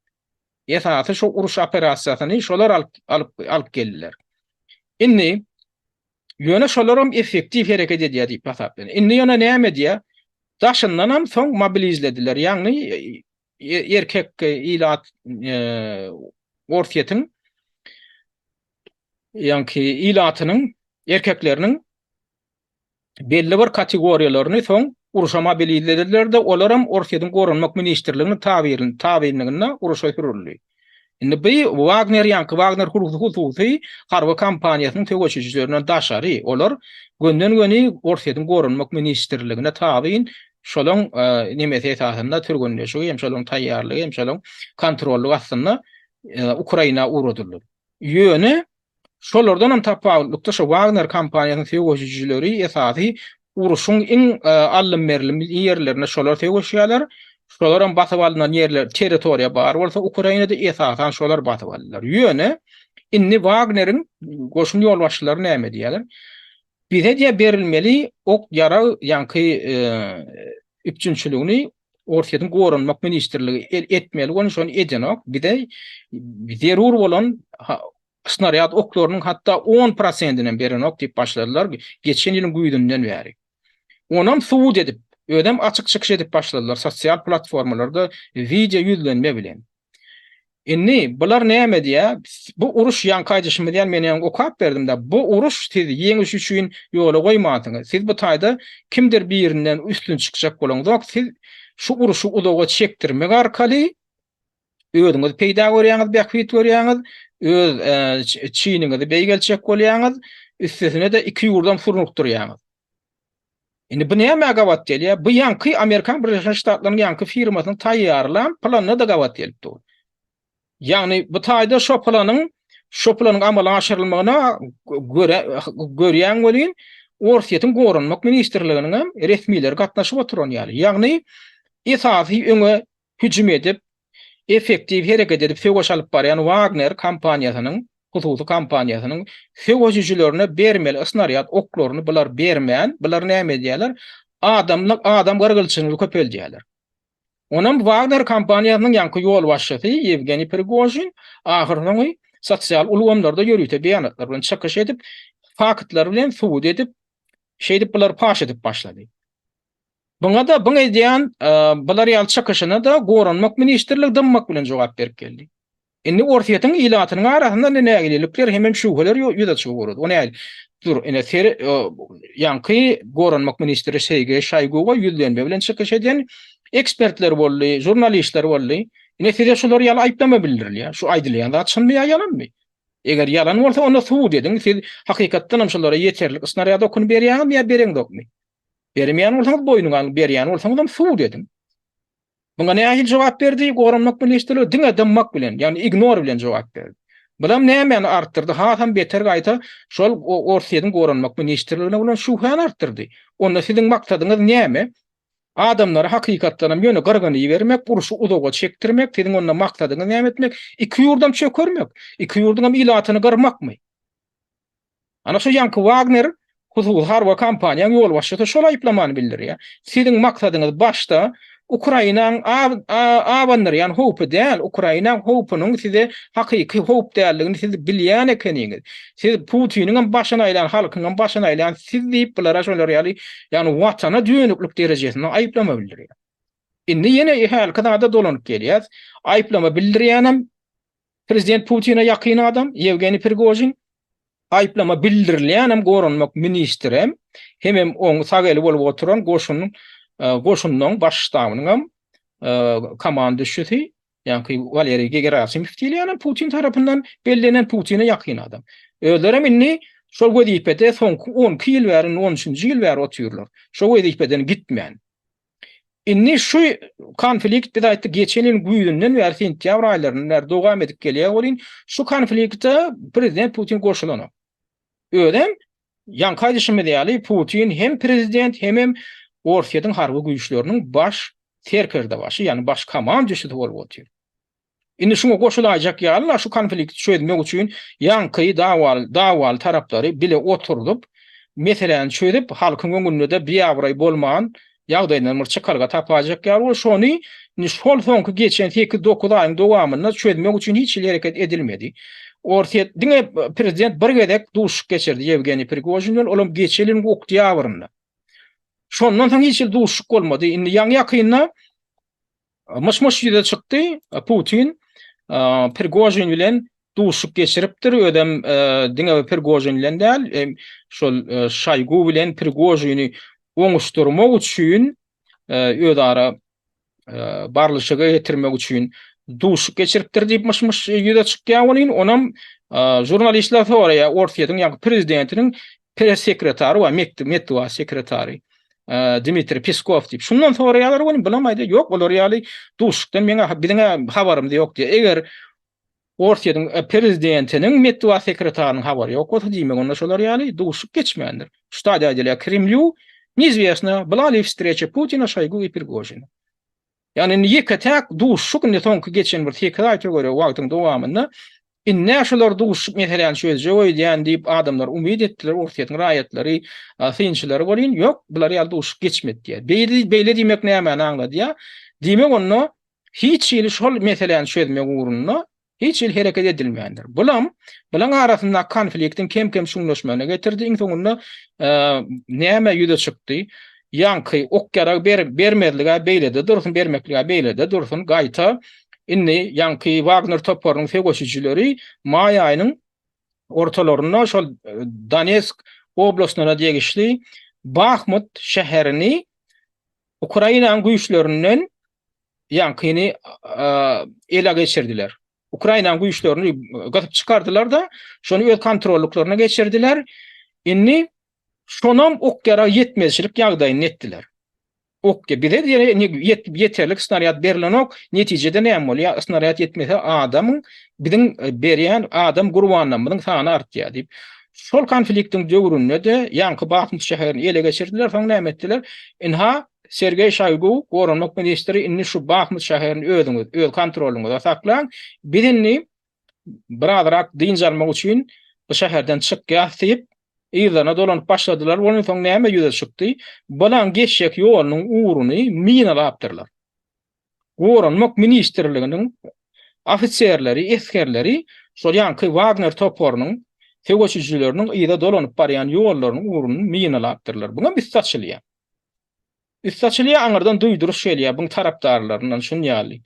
Esasy şo uruş operasiýasyny şolar alyp alyp alyp geldiler. Indi ýöne şolaram effektiw hereket edýär diýip hasaplaýan. Indi ýöne näme edýär? Daşyndanam soň mobilizlediler. Ýagny erkek ilat Orsýetiň ýaňky ilatynyň erkekleriniň belli bir kategoriýalaryny soň urşa mobilizlediler-de, olaram Orsýetiň Goranmak ministrliginiň tabynlygynda urşa sürüldi. Indi bu Wagner ýaňky Wagner hususy harby kompaniýasynyň söweşijilerinden daşary, olar gönden-göni Orsýetiň Goranmak ministrligine tabyn, şolaň nemesi esasynda türgenleşigi hem şolaň taýýarlygy hem şolaň kontrollygy astynda Ukraina ugradyldy. Ýöne Şolardan hem tapawutlykda şo Wagner kompaniýasynyň söweşijileri esasy uruşyň iň aldym-berlim ýerlerinde şolar söweşýärler. Şolar hem basyp alnan ýerler, territoriýa bar bolsa Ukrainada esasan şolar basyp aldylar. Ýöne indi Wagneriň goşun ýolbaşçylary näme diýýärler? Bize diýýär berilmeli ok-ýarag ýaňky üpjünçiligini Orsýetiň Goranmak ministrligi etmeli bolan şony edenok. Bize zerur bolan snarýad oklarynyň hatda on prosentinem berenok diýip başladylar geçen ýylyň güýzünden bäri. Onam subut edip, özem açyk çykyş edip başladylar sosial platformalarda wideo ýüzlenme bilen. Indi bular näme diýýär? Bu uruş ýaňky aýdyşymyz ýaly men ýaňy okap berdim-de, bu uruş siz ýeňiş üçin ýola goýmansyňyz. Siz bu taýda kimdir birinden üstün çykjak bolaňzok, siz şu uruşy uzaga çekdirmek arkaly özüňiz peýda görýäňiz, bähbit görýäňiz, öz çiniňizi beýgeltjek bolýaňyz, üstesine-de iki ýurdam surnukdyrýaňyz. Indi bu nämä gabat gelýär? Bu ýaňky Amerikan Birleşen Ştatlarynyň ýaňky firmasynyň taýýarlan planyna-da gabat gelip dur. Ýagny bu taýda şo planyň şo planyň amala aşyrylmagyna görä görýäň welin Orsýetiň Goranmak ministrliginiň hem resmileri gatnaşyp oturan ýaly. Ýagny esasy öňe hüjüm edip, effektiw hereket edip söweş alyp barýan Wagner kompaniýasynyň, hususy kompaniýasynyň söweşijilerine bermeli snarýad oklaryny bular bermän, bular näme edýärler? Adamlyk, adam gyrgylçylygyny köpeldýärler. Onam Wagner kompaniýasynyň ýaňky ýolbaşçysy Ýewgeniý Prigožin ahyrsoňy sosial ulgamlarda ýörite beýanatlar bilen çykyş edip, faktlar bilen subut edip, şeýdip bulary paş edip başlady. Buňa-da, buň edýän bular ýaly çykyşyna-da Goranmak ministrligi dymmak bilen jogap berip geldi. Indi Orsýetiň ilatynyň arasynda indi nägilelikler hemem şübheler ýüze çykyp ugrady. O nähili? Dur, ine ser ýaňky Goranmak ministri Sergeý Şoýguga ýüzlenme bilen çykyş eden ekspertler boldy, žurnalistler boldy. Ine size şular ýaly aýyplama bildirilýär. Şu aýdylýan zat çynmy ýa ýalanmy? Eger ýalan bolsa onda subut ediň. Siz hakykatdan hem şulara ýeterlik snarýad okuny berýäňizmi ýa bereňzokmy? Bermeýän bolsaňyz boýnuňa alyň, berýän bolsaňyzam subut ediň. Muňa nähili jogap berdi? Goranmak ministrligi diňe dymmak bilen, ýagny ignor bilen jogap berdi. Bulam nämäni artdyrdy? Hasam beter gaýta şol Orsýetiň Goranmak ministrligine bolan şübhäni artdyrdy. Onda siziň maksadyňyz näme? Adamlary hakykatdanam ýöne gyrgyny ibermek, urşy uzaga çekdirmek, siziň onda maksadyňyz näme etmek? Iki ýurdam çökermek, iki ýurduňam ilatyny gyrmakmy? Ana şu ýaňky Wagner. Hususy harby kompaniýanyň ýolbaşçysy şol aýyplamany bildirýär. Siziň maksadyňyz başda Ukrainaň abandyrýan howpy däl, Ukrainaň howpunyň size hakyky howp däldigini siz bilýän ekeniňiz. Siz Putiniňem başyny aýlan, halkyňam başyny aýlan siz diýip bulara şolar ýaly, ýagny watana dönüklik derejesinde aýyplama bildirýär. Indi ýene hälki zada dolanyp gelýäs. Aýyplama bildirýänem Prezident Putine ýakyn adam Ýewgeniý Prigožin, aýyplama bildirilýänem goranmak ministrem, hemem oň sag eli bolup oturan goşunyň goşunynyň baş ştabynyňam komanduşçysy, ýaňky Waleriý Gerasimow diýilýänem Putin tarapyndan bellenen Putine ýakyn adam. Özlerem indi şol wezipede soňky 12 ýyl bäri, indi on üçünji ýyl bäri otyrlar. Şo wezipeden gitmän. Indi şu konflikt biz aýtdyk geçen ýylyň güýzünden bäri sentýabr aýlaryndan bäri dowam edip gelýär welin şu konflikte prezident Putin goşulanok. Özem ýaňky aýdyşymyz ýaly Putin hem prezident hemem Orsýetiň harby güýçleriniň baş serkerdebaşy ýagny baş komanduşysy bolup otyr. Indi şuňa goşulaýjak ýaly-la şu konflikti çözmek üçin ýaňky dawaly dawaly taraplary bile oturdyp, meseläni çözüp, halkyň öňünde-de biabraý bolman ýagdaýyndan bir çykalga tapaýjak ýaly bolup, şony indi şol soňky geçen sekiz-dokuz aýyň dowamynda çözmek üçin hiç hili hereket edilmedi. Orsýet diňe prezident bir gezek duşuşyk geçirdi Ýewgeniý Prigožin bilen, olam geçen ýylyň oktýabrynda. Şondan soň hiç hili duşuşyk bolmady. Indi ýaňy-ýakynda Myş-myş ýüze çykdy, Putin Prigožin bilen duşuşyk geçiripdir, özem diňe bir Prigožin bilen däl, şol Şoýgu bilen Prigožini oňuşdyrmak üçin, özara barlyşyga getirmek üçin duşuşyk geçiripdir diýip myş-myş ýüze çykýar welin, onam žurnalistler soraýar, Orsýetiň ýaňky prezidentiniň press sekretary bar, metbugat sekretary. Dmitriý Peskow diýip. Şundan soraýarlar welin, bulam aýdýar, ýok, olar ýaly duşuşykdan meň biziň habarymyz ýok diýýär. Eger Orsýetiň prezidentiniň metbugat sekretarynyň habary ýok bolsa, diýmek onda şolar ýaly duşuşyk geçmändir. Şu taýda aýdylýar, Kremlýu neizwestno, byla li wstreça Putina, Şoýgu i Prigožina. Ýagny indi ýeke-täk duşuşyk indi soňky geçen bir sekiz aý töweregi wagtyň dowamynda indi şular duşuşyp meseläni çözjek öýdýän diýip adamlar umyt etdiler, Orsýetiň raýatlary, synçylary welin ýok, bular ýaly duşuşyk geçmedi diýýär. Beýle beýle diýmek nämäni aňladýar? Diýmek onda hiç hili şol meseläni çözmek ugrunda Hiç hili hereket edilmändir. Bulam bulaň arasyndaky konfliktiň kem-kem çuňlaşmagyna getirdi. Iň soňunda näme ýüze çykdy? Ýaňky ok-ýarag bermezlig-ä beýlede dursun, bermeklig-ä beýlede dursun, gaýta indi ýaňky Wagner toparynyň söweşijileri maý aýynyň ortalarynda şol Donetsk oblastyna degişli Bahmut şäherini Ukrainanyň güýçlerinden ýaňkyny ele geçirdiler. Ukrainanyň güýçlerini gysyp çykardylar-da, şony öz kontrollyklaryna geçirdiler. Indi şonam ok-ýarag ýetmezçilik ýagdaýyny etdiler. Ok bize ýeterlik snarýad berlenok. Netijede näme bolýar? Snarýad ýetmese adamyň biziň berýän adam gurbanlarymyzyň sany artýar diýip. Şol konfliktiň döwründe-de ýaňky Bahmut şäherini ele geçirdiler, soň näme etdiler? Ynha, Sergeý Şoýgu, goranmak ministri, indi şu Bahmut şäherini özüňiz, öz kontrolyňyzda saklaň. Biz indi birazrak dynç almak üçin bu şäherden çykýas diýip, yzlaryna dolanyp başladylar. Ondan soň näme ýüze çykdy? Bulaň geçjek ýolunyň ugruny minalapdyrlar. Goranmak ministrliginiň ofiserleri, esgerleri şol ýaňky Wagner toparynyň söweşijileriniň yza dolanyp barýan ýollarynyň ugruny minalapdyrlar. Buňam üsti açylýar. Üsti açylýar, aňyrdan duýduryş gelýär buň tarapdarlaryndan şun ýaly.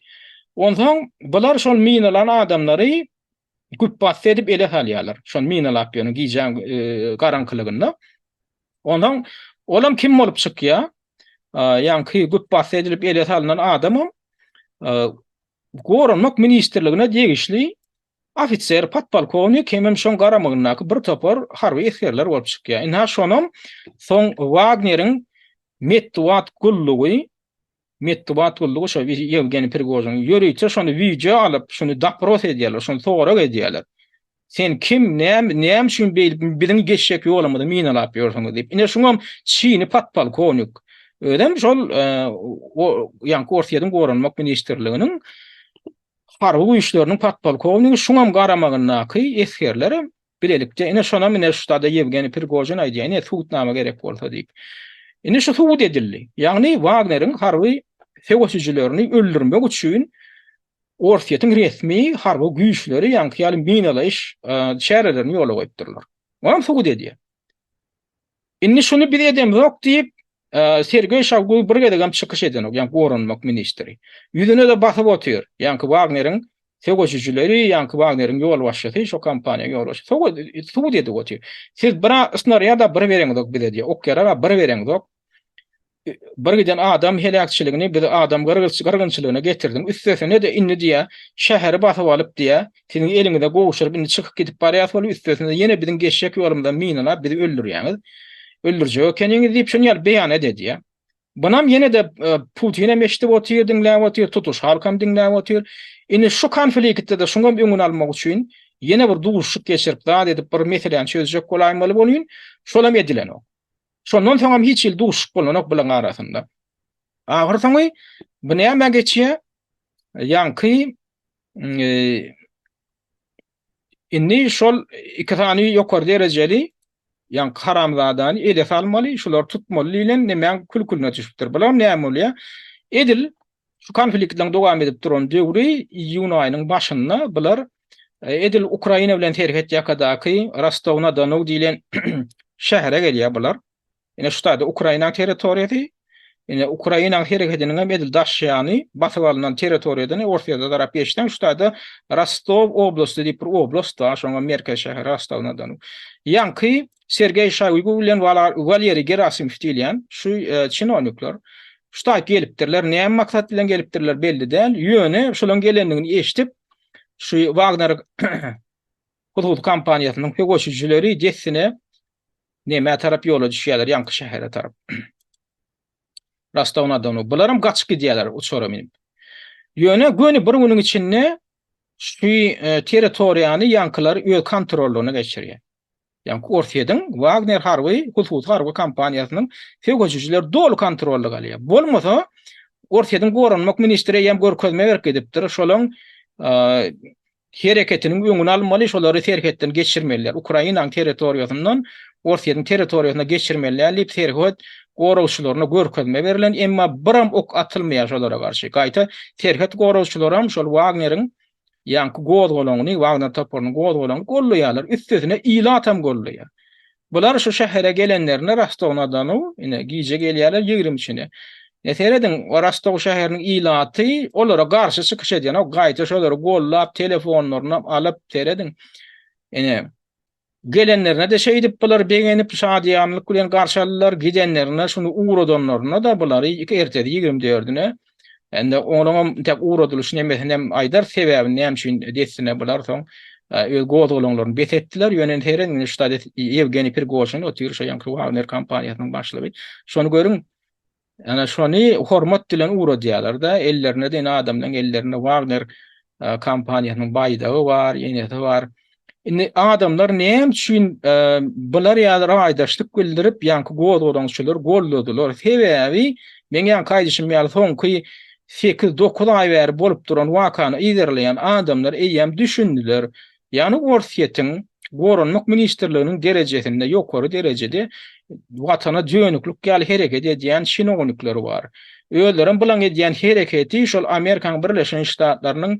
Onsoň bular şol minalan adamlary güpbasdy edip ele salýarlar. Şol minalap ýören gijäň garaňkylygynda. Onsoň olam kim bolup çykýar? Ýaňky güpbasdy edilip ele salnan adamam Goranmak ministrligine degişli ofiser, podpolkownik hemem şoň garamagyndaky bir topar harby esgerler bolup çykýar. Ynha şonam soň Wagneriň metbugat gullugy metbugat gullugy şo Ýewgeniý Prigožin ýörite şony wideo alyp, şony dopros edýärler, şony sorag edýärler. Sen kim, näme, näme üçin beýdip biziň geçjek ýolumyzy minalap ýörsüňiz diýip. Ine şuňam çini podpolkownik. Özem şol ýaňky Orsýetiň goranmak ministrliginiň harby güýçleriniň podpolkownigi şuňam garamagyndaky esgerlerem. Bilelikde ine şonam ine şu tada Ýewgeniý Prigožin aýdýar, ine subutnama gerek bolsa diýip. Indi şu subut edildi. Ýagny Wagneriň harby söweşijilerini öldürmek üçin Orsýetiň resmi harby güýçleri ýaňky ýaly minalaýyş çärelerini ýola goýupdyrlar. Onam subut edýär. Indi şuny biz edemzok diýip, Sergeý Şoýgu bir gezegem çykyş edenok, ýaňky goranmak ministri. Ýüzüne-de basyp otyr. Ýaňky Wagneriň söweşijileri, ýaňky Wagneriň ýolbaşçysy, şo kompaniýanyň ýolbaşçysy subut edip otyr. Siz bir snarýad-a bir bereňzok bize diýýär, ok-ýarag-a bir bereňzok. Bir giden adam heläkçiligini biz adam gyrgynçylygyna getirdiň. Üstesine-de indi diýýär, şäheri basyp alyp diýýär, siziň eliňize gowşuryp indi çykyp gidip barýas weli üstesine ýene biziň geçjek ýolumyzdan minalap bizi öldürýäňiz. Öldürjek ekeniňiz diýip şuny ýaly beýanat edýär. Bunam ýene-de Putinem eşidip otyr, diňläp otyr, tutuş halkam diňläp otyr. Indi şu konfliktde-de şuňam öňüni almak üçin ýene bir duşuşyk geçirip zat edip bir meseläni çözjek bolaýmaly bolýyn. Şolam edilenok. Şondan soňam hiç hili duşuşyk bolanok bularyň arasynda. Ahyrsoňy bu nämä geçýär? Ýaňky indi şol iki sany ýokary derejeli ýaňky haramzadany ele salmaly, şulary tutmaly diýlen nemäň külküline düşüpdir. Bular näme bolýar? Edil şu konfliktleriň dowam edip duran döwri iýun aýynyň başynda bular edil Ukraina bilen serhet ýakadaky Rostow-na-Donu diýlen şähere gelýär bular. Ine şu taýda Ukrainanyň territoriýasy, ine Ukrainanyň herekediniň hem edil daş ýany basyp alnan territoriýadan Orsýete tarap geçseň şu taýda Rostow oblasty diýip bir oblast bar, şoňa merkez şäheri Rostow-na-Donu. Ýaňky Sergeý Şoýgu bilen Waleriý Gerasimow diýilýän şu çinownikler şu taýyp gelipdirler. Näme maksat bilen gelipdirler belli däl. Ýöne şolaryň gelendigini eşidip şu Wagner hususy kompaniýasynyň söweşijileri dessine nämä tarap ýola düşýärler, ýaňky şähere tarap. Rostow-na-Donu. Bularam gaçyp gidýärler uçara münüp. Ýöne göni bir günüň içinde şu territoriýany ýaňkylar öz kontrollygyna geçirýär. Ýagny Orsýetiň Wagner harby, hususy harby kompaniýasynyň söweşijileri doly kontrolda galýar. Bolmasa, Orsýetiň goranmak ministri eýýäm görkezme berip gidipdir, şolaň hereketiniň öňüni almaly, şolary serhetden geçirmeliler. Ukrainanyň territoriýasyndan Orsýetiň territoriýasyna geçirmeliler diýip serhet goragçylaryna görkezme berlen, emma biram ok atylmaýar şolara garşy. Gaýta serhet goragçylaram şol Wagneriň Ýaňky gozgalaňyny, Wagner toparynyň gozgalaňyny gollaýarlar. Üstesine ilatam gollaýar. Bular şu şähere gelenlerinde Rostow-na-Donu, ine, gije gelýärler 20 üçüne. Ine, serediň, Rostow şäheriniň ilaty olara garşy çykyş edýär. Gaýta şolary gollap, telefonlarynam alyp, serediň. Ine, Gelenlerine-de şeýdip bular begenip, şadyýanlyk bilen garşy aldylar, gidenlerine, şuny ugradanlarynda-da bulary ertesi 20 dördüne, indi onuňam entek ugradylyş nemesini hem aýdar, sebäbini näme üçin dessine bular soň öz gozgalaňlaryny bes etdiler. Ýöne indi serediň, indi şu taýda Ýewgeniý Prigožin otyr, şo ýaňky Wagner kompaniýasynyň başlygy. Şony görüň, Ana şony hormat bilen ugradýarlar-da, ellerinde-de ine adamlaryň ellerinde Wagner kompaniýasynyň baýdagy bar, enesi bar. Indi adamlar näme üçin bular ýaly raýdaşlyk bildirip, ýaňky gozgalaňçylary goldadylar? Sebäbi, meň ýaňky aýdyşym ýaly soňky sekiz-dokuz aý bäri bolup duran wakany yzarlaýan adamlar eýýäm düşündiler. Ýagny Orsýetiň Goranmak ministrliginiň derejesinde ýokary derejede watana dönüklik ýaly hereket edýän çinownikleri bar. Özlerem bulaň edýän hereketi şol Amerikanyň Birleşen Ştatlarynyň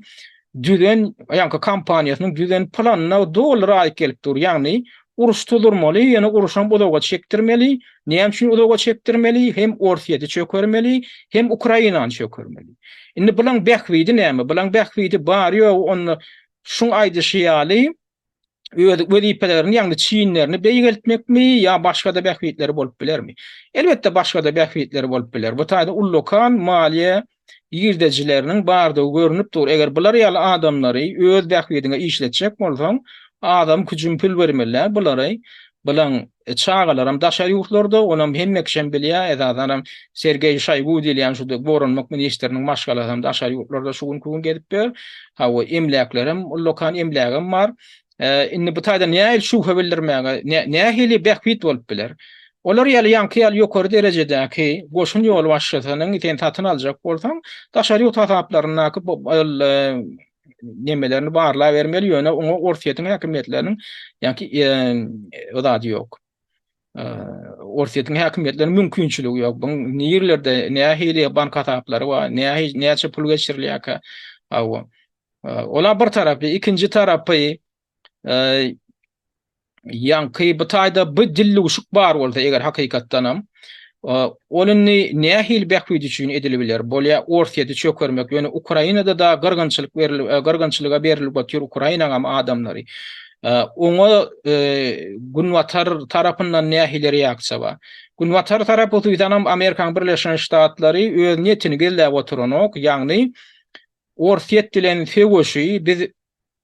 düzen ýaňky kompaniýasynyň düzen planyna doly raýyk gelip dur. Ýagny uruş tuzurmaly, ýöne uruşam uzaga çekdirmeli. Näme üçin uzaga çekdirmeli? Hem Orsýeti çökermeli, hem Ukrainany çökermeli. Indi bulaň bähbidi näme? Bulaň bähbidi bary-ýogy onda Şuň aýdyşy ýaly, öz wezipelerini, ýagny çinlerini beýgeltmekmi ýa başga-da bähbitleri bolup bilermi? Elbetde, başga-da bähbitleri bolup biler. Bu taýda ullakan maliýe girdejileriniň bardygy görnüp dur. Eger bular ýaly adamlary öz bähbidiňe işletjek bolsaň, azam küjüm pul bermeli däl bulary. Bulaň çagalaram daşary ýurtlarda, onam hemme kişem bilýär, esasanam Sergeý Şoýgu diýilýän şu goranmak ministriniň maşgalasam daşary ýurtlarda şu günki gün gezip ýör. Hawa, emläklerem, ullakan emlägem bar. Indi bu taýda nähili şübhe bildirmäge, nähili bähbit bolup biler? Olar ýaly ýaňky ýaly ýokary derejedäki goşun ýolbaşçysynyň sen satyn aljak bolsaň, daşary ýurt hasaplaryndaky ol. nemelerini barlabermeli, ýöne oňa Orsýetiň häkimiýetleriniň ýaňky o zady ýok. Orsýetiň häkimiýetleriniň mümkinçiligi ýok. Bu nirelerde nähili bank hasaplary bar, nähili näçe pul geçirilýärkä. Hawa. Ola bir tarapy, ikinji tarapy Ýaňky bu taýda bu dillüwşük bar bolsa eger hakykatdanam, ol indi nähili bähbit üçin edilibiler? Bolýa Orsýeti çökermek, ýöne Ukrainada-da gyrgynçylyk berilip, gyrgynçylyga berilip otyr Ukrainaňam adamlary. Oňa Günbatar tarapyndan nähili reaksiýa bar? Günbatar tarapy hususanam Amerikanyň Birleşen Ştatlary öz niýetini gizläp oturanok, ýagny Orsýet bilen söweşi biz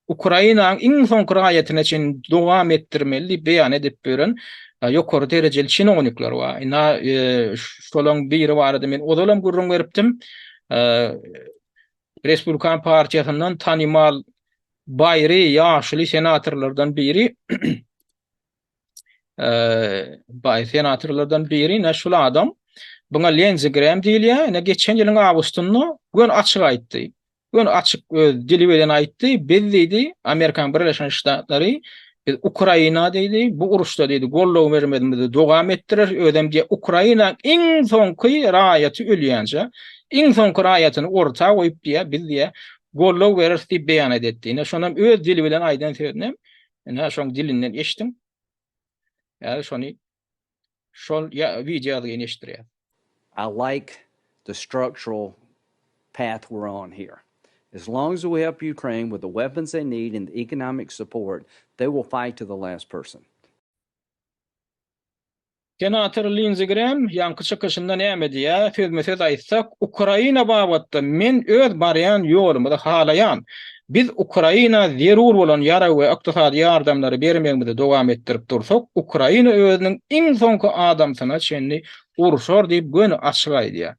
Ukrainanyň iň soňky raýatyna çenli dowam etdirmeli diýip beýan edip ýören ýokary derejeli çinownikler bar. Ina şolaň biri barada men ozalam gürrüň beripdim. Respublikan partiýasyndan tanymal baýry ýaşuly senatorlardan biri baý senatorlardan biri ine şul adam. Buňa Lenzi Grem diýilýär. Ine geçen ýylyň awgustynda göni açyk aýtdy. Göni açyk öz dili bilen aýtdy, biz diýdi, Amerikanyň Birleşen Ştatlary biz Ukraina diýdi, bu uruşda diýdi, goldaw bermegimizi dowam etdireris, özem diýýär, Ukrainanyň iň soňky raýaty ölýänçä, iň soňky raýatyny orta goýup diýýär, biz diýýär, goldaw bereris diýip beýanat etdi. Ine, şonam öz dili bilen aýdan sözünem, ine, şoň dilinden eşdiň. Häzir şony Şol wideo ýazgyny eşitdirýär. I like the structural path we're on here. As long as we help Ukraine with the weapons they need and the economic support, they will fight to the last person. Senator Linzi Grem ýaňky çykyşynda näme diýýär? Sözme-söz aýtsak, Ukraina babatda men öz barýan ýolumyzy halaýan. Biz Ukraina zerur bolan ýarag we ykdysady ýardamlary bermegimizi dowam etdirip dursak, Ukraina özüniň iň soňky adamsyna çenli urşar diýip göni açyk aýdýar.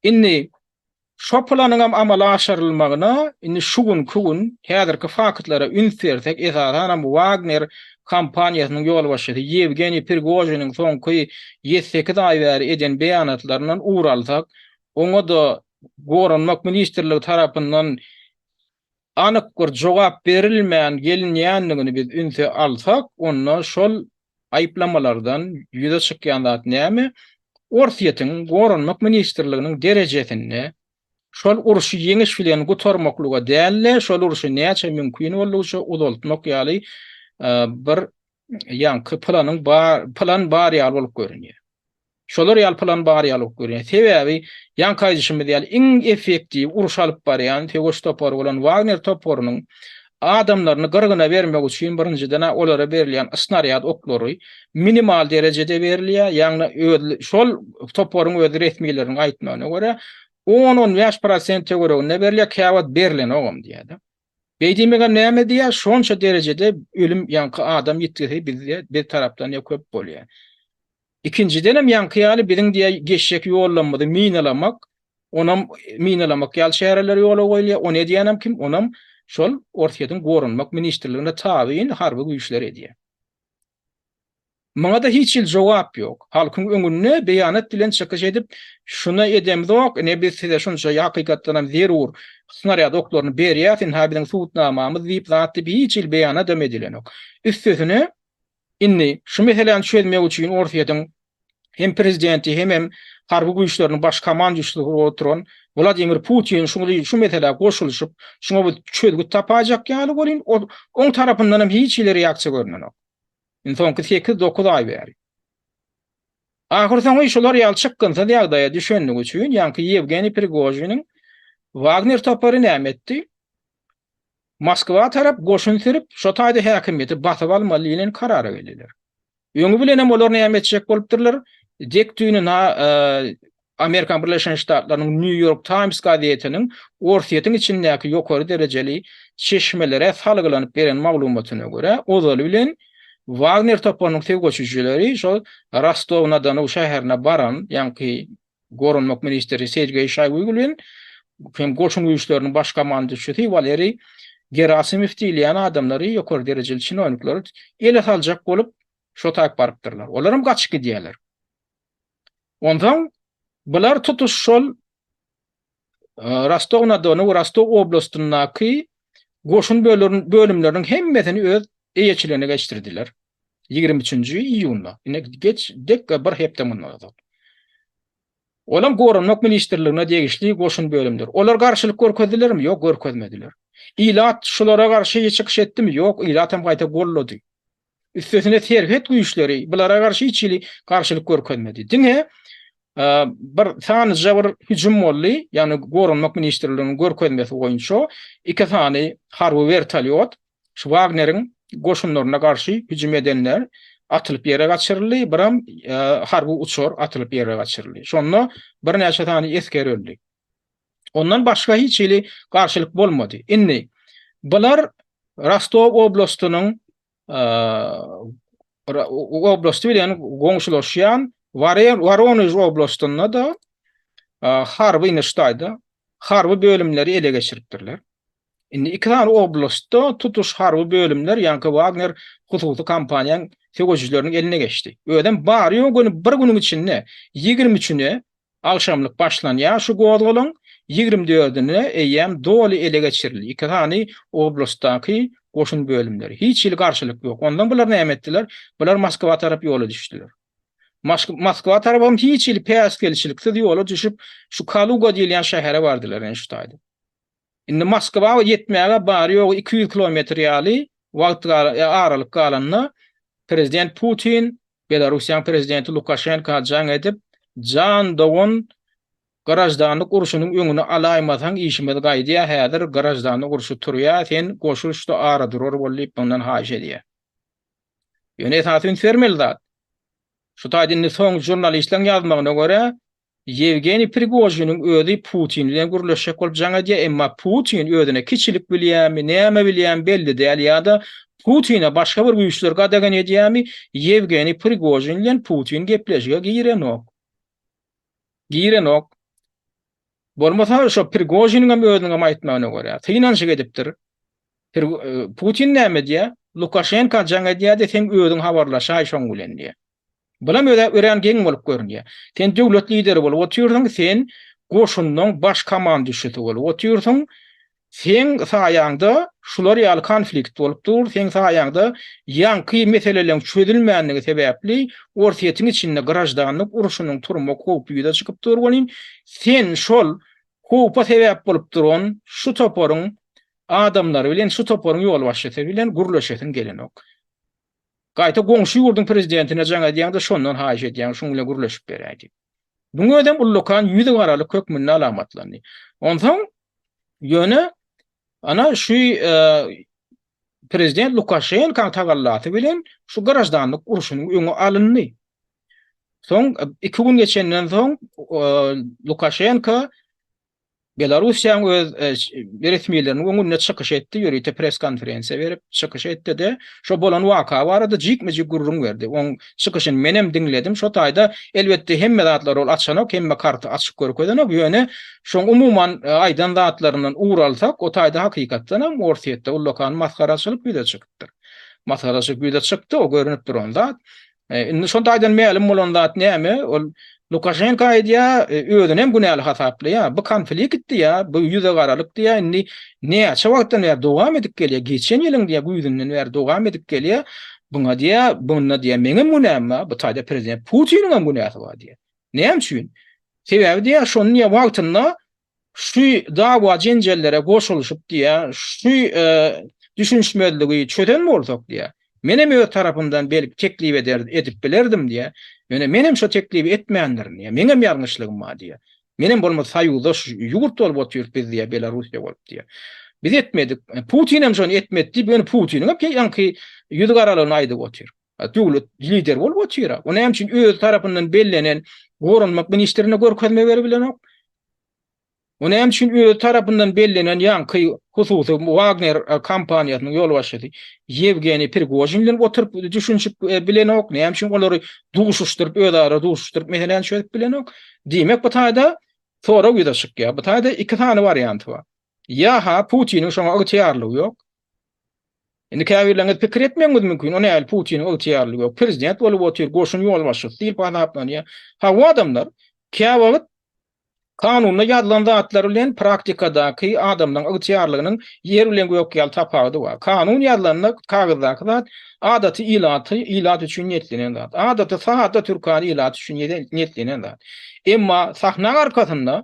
Indi şo planyňam amala aşyrylmagyna indi şu günki gün häzirki faktlara üns bersek, esasanam Wagner kompaniýasynyň ýolbaşçysy Ýewgeniý Prigožiniň soňky ýedi-sekiz aý bäri eden beýanatlaryndan ugur alsak, oňa-da Goranmak ministrligi tarapyndan anyk bir jogap berilmän gelinýändigini biz ünse alsak, onda şol aýyplamalardan ýüze çykýan zat näme? Orsýetiň Goranmak ministrliginiň derejesinde şol urşy ýeňiş bilen gutarmaklyga däl-de, şol urşy näçe mümkin boldugyça uzaltmak ýaly bir ýaňky planyň bar, plan bar ýaly bolup görünýär. Şolar ýaly plan bar ýaly bolup görünýär. Sebäbi, ýaňky aýdyşymyz ýaly, iň effektiw uruş alyp barýan söweş topary bolan Wagner toparynyň adamlaryny gyrgyna bermek üçin birinjiden-ä olara berilýän snarýad oklary minimal derejede berilýär. Ýagny öz şol toparyň öz resmileriniň aýtmagyna görä, on-on bäş prosent töwereginde berilýär, käwagt berlenogam diýýär-de. Beý diýmegem näme diýýär, şonça derejede ölüm ýaňky adam ýitgisi bizde biz tarapdan ýa köp bolýar. Ikinjidenem ýaňky ýaly biziň diýýär geçjek ýollarymyzy minalamak, onam minalamak ýaly çäreler ýola goýulýar. Ony edýänem kim? Onam şol Orsýetiň Goranmak ministrligine tabyn harby güýçler edýär. Muňa-da hiç hili jogap ýok. Halkyň öňünde beýanat bilen çykyş edip, şuna edemzok, ine biz size şunça hakykatdanam zerur snarýad oklaryny berýäs, ynha biziň subutnamamyz diýip zat diýip hiç hili beýanadam edilenok. Üstesine, indi şu meseläni çözmek üçin Orsýetiň hem prezidenti hemem harby güýçleriniň baş komanduşysy bolup oturan Wladimir Putin şuňa şu meselä goşulyşyp, şuňa bir çözgüt tapaýjak ýaly welin, oň tarapyndanam hiç hili reaksiýa görnenok. Indi soňky sekiz-dokuz aý bäri. Ahyrsoňy şular ýaly çykgynsyz ýagdaýa düşenligi üçin ýaňky Ýewgeniý Prigožiniň Wagner topary näme etdi? Moskwa tarap goşun sürüp, şo taýda häkimiýeti basyp almaly diýlen karara geldiler. Öňi bilenem olar näme etjek bolupdyrlar? Dek düýn na Amerikan Birleşen Ştatlarynyň New York Times gazetiniň Orsýetiň içindäki ýokary derejeli çeşmelere salgylanyp beren maglumatyna görä, ozaly bilen Wagner toparynyň söweşijileri şol Rostow-na-Donu şäherine baran, ýaňky goranmak ministri Sergeý Şoýgu bilen hem goşun güýçleriniň baş komanduşysy Waleriý Gerasimow diýilýän adamlary, ýokary derejeli çinownikleri ele saljak bolup, şo taýyp barypdyrlar. Olaram gaçyp gidýärler. Onsoň bular tutuş şol Rostow-na-Donu, Rostow oblastyndaky. Goşun bölümleriniň hemmesini öz eýeçiligine geçdirdiler. 23-nji iýunda, ine geç dek bir hepde mundan ozal. Olam Goranmak ministrligine degişli goşun bölümleri. Olar garşylyk görkezdilermi? Ýok, görkezmediler. Ilat şulara garşy çykyş etdimi? Ýok, ilat hem gaýta gollady. Üstesine serhet güýçleri bulara garşy hiç hili garşylyk görkezmedi. Diňe bir sanyja bir hüjüm boldy, ýagny Goranmak ministrliginiň görkezmesi boýunça iki sany harby wertolýot şu Wagneriň goşunlaryna garşy hüjüm edenler atylyp ýere gaçyryldy, biram harby uçar atylyp ýere gaçyryldy. Şonda birnäçe sany esger öldi. Ondan başga hiç hili garşylyk bolmady. Indi bular Rostow oblastynyň oblasty bilen goňşulaşýan Woronež oblastynda-da harby ine şu taýda harby bölümleri ele geçiripdirler. Indi iki sany oblastda tutuş harby bölümler ýaňky Wagner hususy kompaniýaň söweşijileriniň eline geçdi. Özem bary-ýogy göni bir günüň içinde 23-üne Agşamlyk başlanýar şu gozgalaň, 24-ünde eýýäm doly ele geçirildi. Iki sany oblastdaky goşun bölümleri. Hiç hili garşylyk ýok. Ondan bular näme etdiler? Bular Moskwa tarap ýola düşdüler. Moskwa tarapam hiç hili päsgelçiliksiz ýola düşüp, şu Kaluga diýilýän şähere bardylar ene şu taýda. Indi Moskwa ýetmäge bary-ýogy 200 kilometr ýaly wagt aralyk galanda prezident Putin Belarussiýanyň prezidenti Lukaşenka jaň edip, Jan dogan, graždanlyk urşunyň öňüni alaýmasaň işimiz gaýdýar, häzir graždanlyk urşy turýar, sen goşul şuda ara durar bol diýip mundan haýyş edýär. Ýöne esasy üns bermeli zat, şu taýda indi soň žurnalistleriň ýazmagyna görä, Ýewgeniý Prigožiniň özi Putin bilen gürleşjek bolup jaň edýär, emma Putin özüne kiçilik bilýärmi, näme bilýärmi belli däl ýa-da Putine başga bir güýçler gadagan edýärmi, Ýewgeniý Prigožin bilen Putin gepleşige girenok. Girenok. Bolmasa şo Prigožiniň hem özüniň hem aýtmagyna görä, synanyşyk edipdir. Putin näme edýär? Lukaşenka jaň edýär-de, seň özüň habarlaşaý şoň bilen diýýär. Bulam özä örän geň bolup görünýär. Sen döwlet lideri bolup otyrsyň, sen goşunyň baş komanduşisi bolup otyrsyň. Seň saýaňda şular ýaly konflikt bolup dur, seň saýaňda ýaňky meseleleriň çözülmänligi sebäpli Orsýetiň içinde graždanlyk urşunyň turmak howpy ýüze çykyp dur welin, sen şol howpa sebäp bolup duran şu toparyň adamlary bilen, şu toparyň ýolbaşçysy bilen gürleşesiň gelenok. Gaýta goňşy ýurduň prezidentine jaň edýäň-de şondan haýyş edýäň, şuň bilen gürleşip beräý diýip. Muň özem ullakan ýüzügaralyk hökmünde alamatlandy. Onsoň ýöne ana şu prezident Lukaşenkaň tagallasy bilen şu graždanlyk urşunyň öňi alyndy. Soň iki gün geçenden soň Lukaşenka Belarussiýanyň öz resmileriniň öňünde çykyş etdi, ýörite press-konferensiýa berip, çykyş etdi-de, şo bolan waka barada jikme-jik gürrüň berdi. Oň çykyşyny menem diňledim. Şo taýda, elbetde, hemme zatlary ol açanok, hemme karty açyk görkezenok, ýöne şoň umuman aýdan zatlaryndan ugur alsak, o taýda hakykatdanam Orsýetde ullakan masgaraçylyk ýüze çykypdyr. Masgaraçylyk ýüze çykdy, o görnüp duran zat. Indi şol taýdan mälim bolan zat näme? Ol Lukaşenko aýdýar, özüni hem günäli hasaplaýar. Bu konflikt diýýär, bu ýüze garalyk diýýär. Indi näçe wagtdan bäri dowam edip gelýär? Geçen ýylyň diýýär, güýzünden bäri dowam edip gelýär. Buňa diýýär, bunda diýýär, meňem günäm bar, bu taýda prezident Putiniň hem günäsi bar diýýär. Näme üçin? Sebäbi diýýär, şony diýýär, wagtynda Şu dawa-jenjellere goşulyşyp diýýär, şu düşünişmezligi çözen bolsak diýýär, menem öz tarapymdan belki teklip eder, edip bilerdim diýýär. Ýöne menem şo teklibi etmändirin diýýär. Meňem ýalňyşlygym bar diýýär. Menem bolmasa soýuzdaş ýurt bolup otyrys biz diýýär, Belarussiýa bolup diýýär. Biz etmedik. Putinem şony etmedi diýip, ýöne Putiniň hem ýaňky ýüzi garalygyny aýdyp otyr. Döwlet lideri bolup otyr. O näme üçin öz tarapyndan bellenen goranmak ministrine görkezme beribilenok? O näme üçin öz tarapyndan bellenen ýaňky hususy Wagner kompaniýasynyň ýolbaşçysy Ýewgeniý Prigožin bilen oturyp düşünişip bilenok? Näme üçin olary duşuşdyryp, özara duşuşdyryp meseläni çözüp bilenok? Diýmek bu taýda sorag ýüze çykýar. Bu taýda iki sany warianty bar. Ýa-ha Putiniň şoňa ygtyýarlygy ýok. Indi käbirleriňiz pikir etmegiňiz mümkin, o nähili Putiniň ygtyýarlygy ýok, prezident bolup otyr, goşun ýolbaşçysy diýlip hasaplanýar. Hawa adamlar, käwagt. Kanunda ýazylan zatlar bilen praktikadaky adamlaryň ygtyýarlygynyň ýer bilen gök ýaly tapawudy bar. Kanun ýazylanda kagyzdaky zat adaty ilaty, ilat üçin niýetlenen zat. Adaty sada türkana ilat üçin niýetlenen zat. Emma sahnaň arkasynda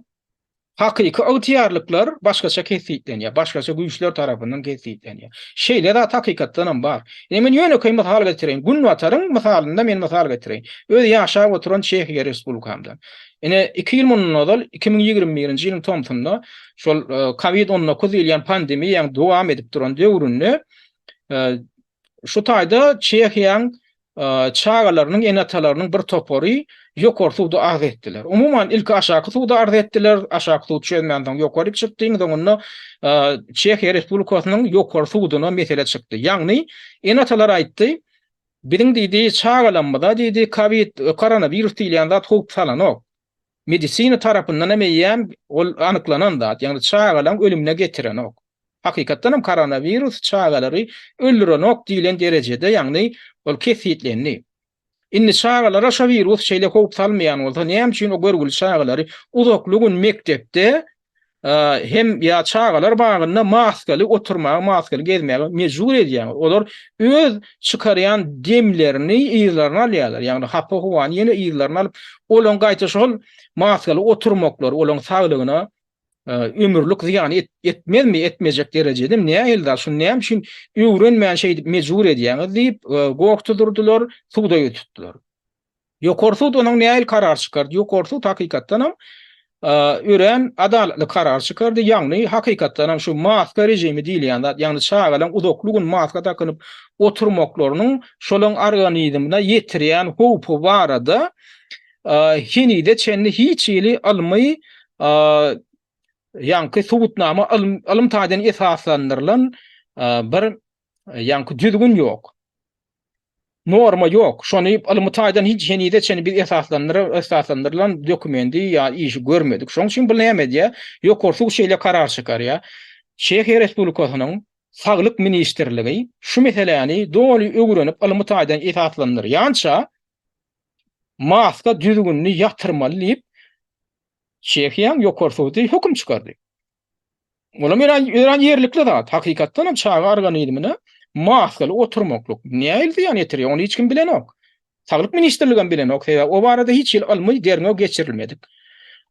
hakyky ygtyýarlyklar başgaça kesgitlenýär, başgaça güýçler tarapyndan kesgitlenýär. Şeýle zat hakykatdan hem bar. Indi men ýönekeý mysal getireýin. Günbataryň mysalynda men mysal getireýin. Öz ýaşap oturan Çehiýa Respublikamdan. Ine, iki ýyl mundan ozal, 2021-nji ýylyň tomsunda şol Covid 19 diýilýän pandemiýaň dowam edip duran döwründe şu taýda Çehiýaň çagalarynyň ene-atalarynyň bir topary ýokary suda arz etdiler. Umuman, ilki aşaky suda arz etdiler, aşaky sud çözmänsoň ýokaryk çykdy, iň soňunda Çehiýa Respublikasynyň ýokary suduna mesele çykdy. Ýagny, ene-atalar aýtdy, Biziň diýdi, çagalarymyza diýdi, kowid, koronawirus diýilýän zat howp salanok. Medisina tarapyndan hem eýýäm ol anyklanan zat, ýagny çagalaryň ölümine getirenok. Hakykatdan hem koronawirus çagalary öldürenok diýlen derejede, ýagny ol kesgitlendi. Indi çagalara şo wirus şeýle howp salmaýan bolsa, näme üçin o görgüli çagalary uzakly gün mekdepde hem ýa çagalar bagynda maskaly oturmaga, maskaly gezmäge mejbur edýäňiz. Olar öz çykarýan demlerini yzlaryna alýarlar. Ýagny hapa howany ýene yzlaryna alyp, olaryň gaýta şol maskaly oturmaklary olaryň saglygyna ömürlik zyýan etmezmi, etmejek derejede nähili zat, şuny näme üçin öwrenmän şeýdip mejbur edýäňiz diýip, goh tutdurdylar, suda ýüz tutdular. Ýokary sud onuň nähili karar çykardy? Ýokary sud hakykatdan hem örän adalatly karar çykardy. Ýagny hakykatdan hem şu maska režimi diýilýän zat, ýagny çagalaryň uzakly gün maska dakynyp oturmaklarynyň şolaryň organizmine ýetirýän howpy barada henize çenli hiç hili ylmy ýaňky subutnama ylym taýdan esaslandyrylan bir ýaňky düzgün ýok. Norma ýok. Şony ylmy taýdan hiç henize çenli biz esaslandyr esaslandyrylan dokumendi ýa işi görmedik. Şonuň üçin bu näme edýär? Ýokary sud şeýle karar çykarýar. Çehiýa Respublikasynyň Saglyk ministrligi şu meseläni doly öwrenip ylmy taýdan esaslandyrýança maska düzgünini ýatyrmaly diýip Çehiýanyň ýokary sudy höküm çykardy. Olam örän, örän ýerlikli zat. Hakykatdan hem çaga organizmine maskaly oturmaklyk nähili zyýan ýetirýär, ony hiç kim bilenok. Saglyk ministrligi hem bilenok, sebäbi o barada hiç hili ylmy derňew geçirilmedik.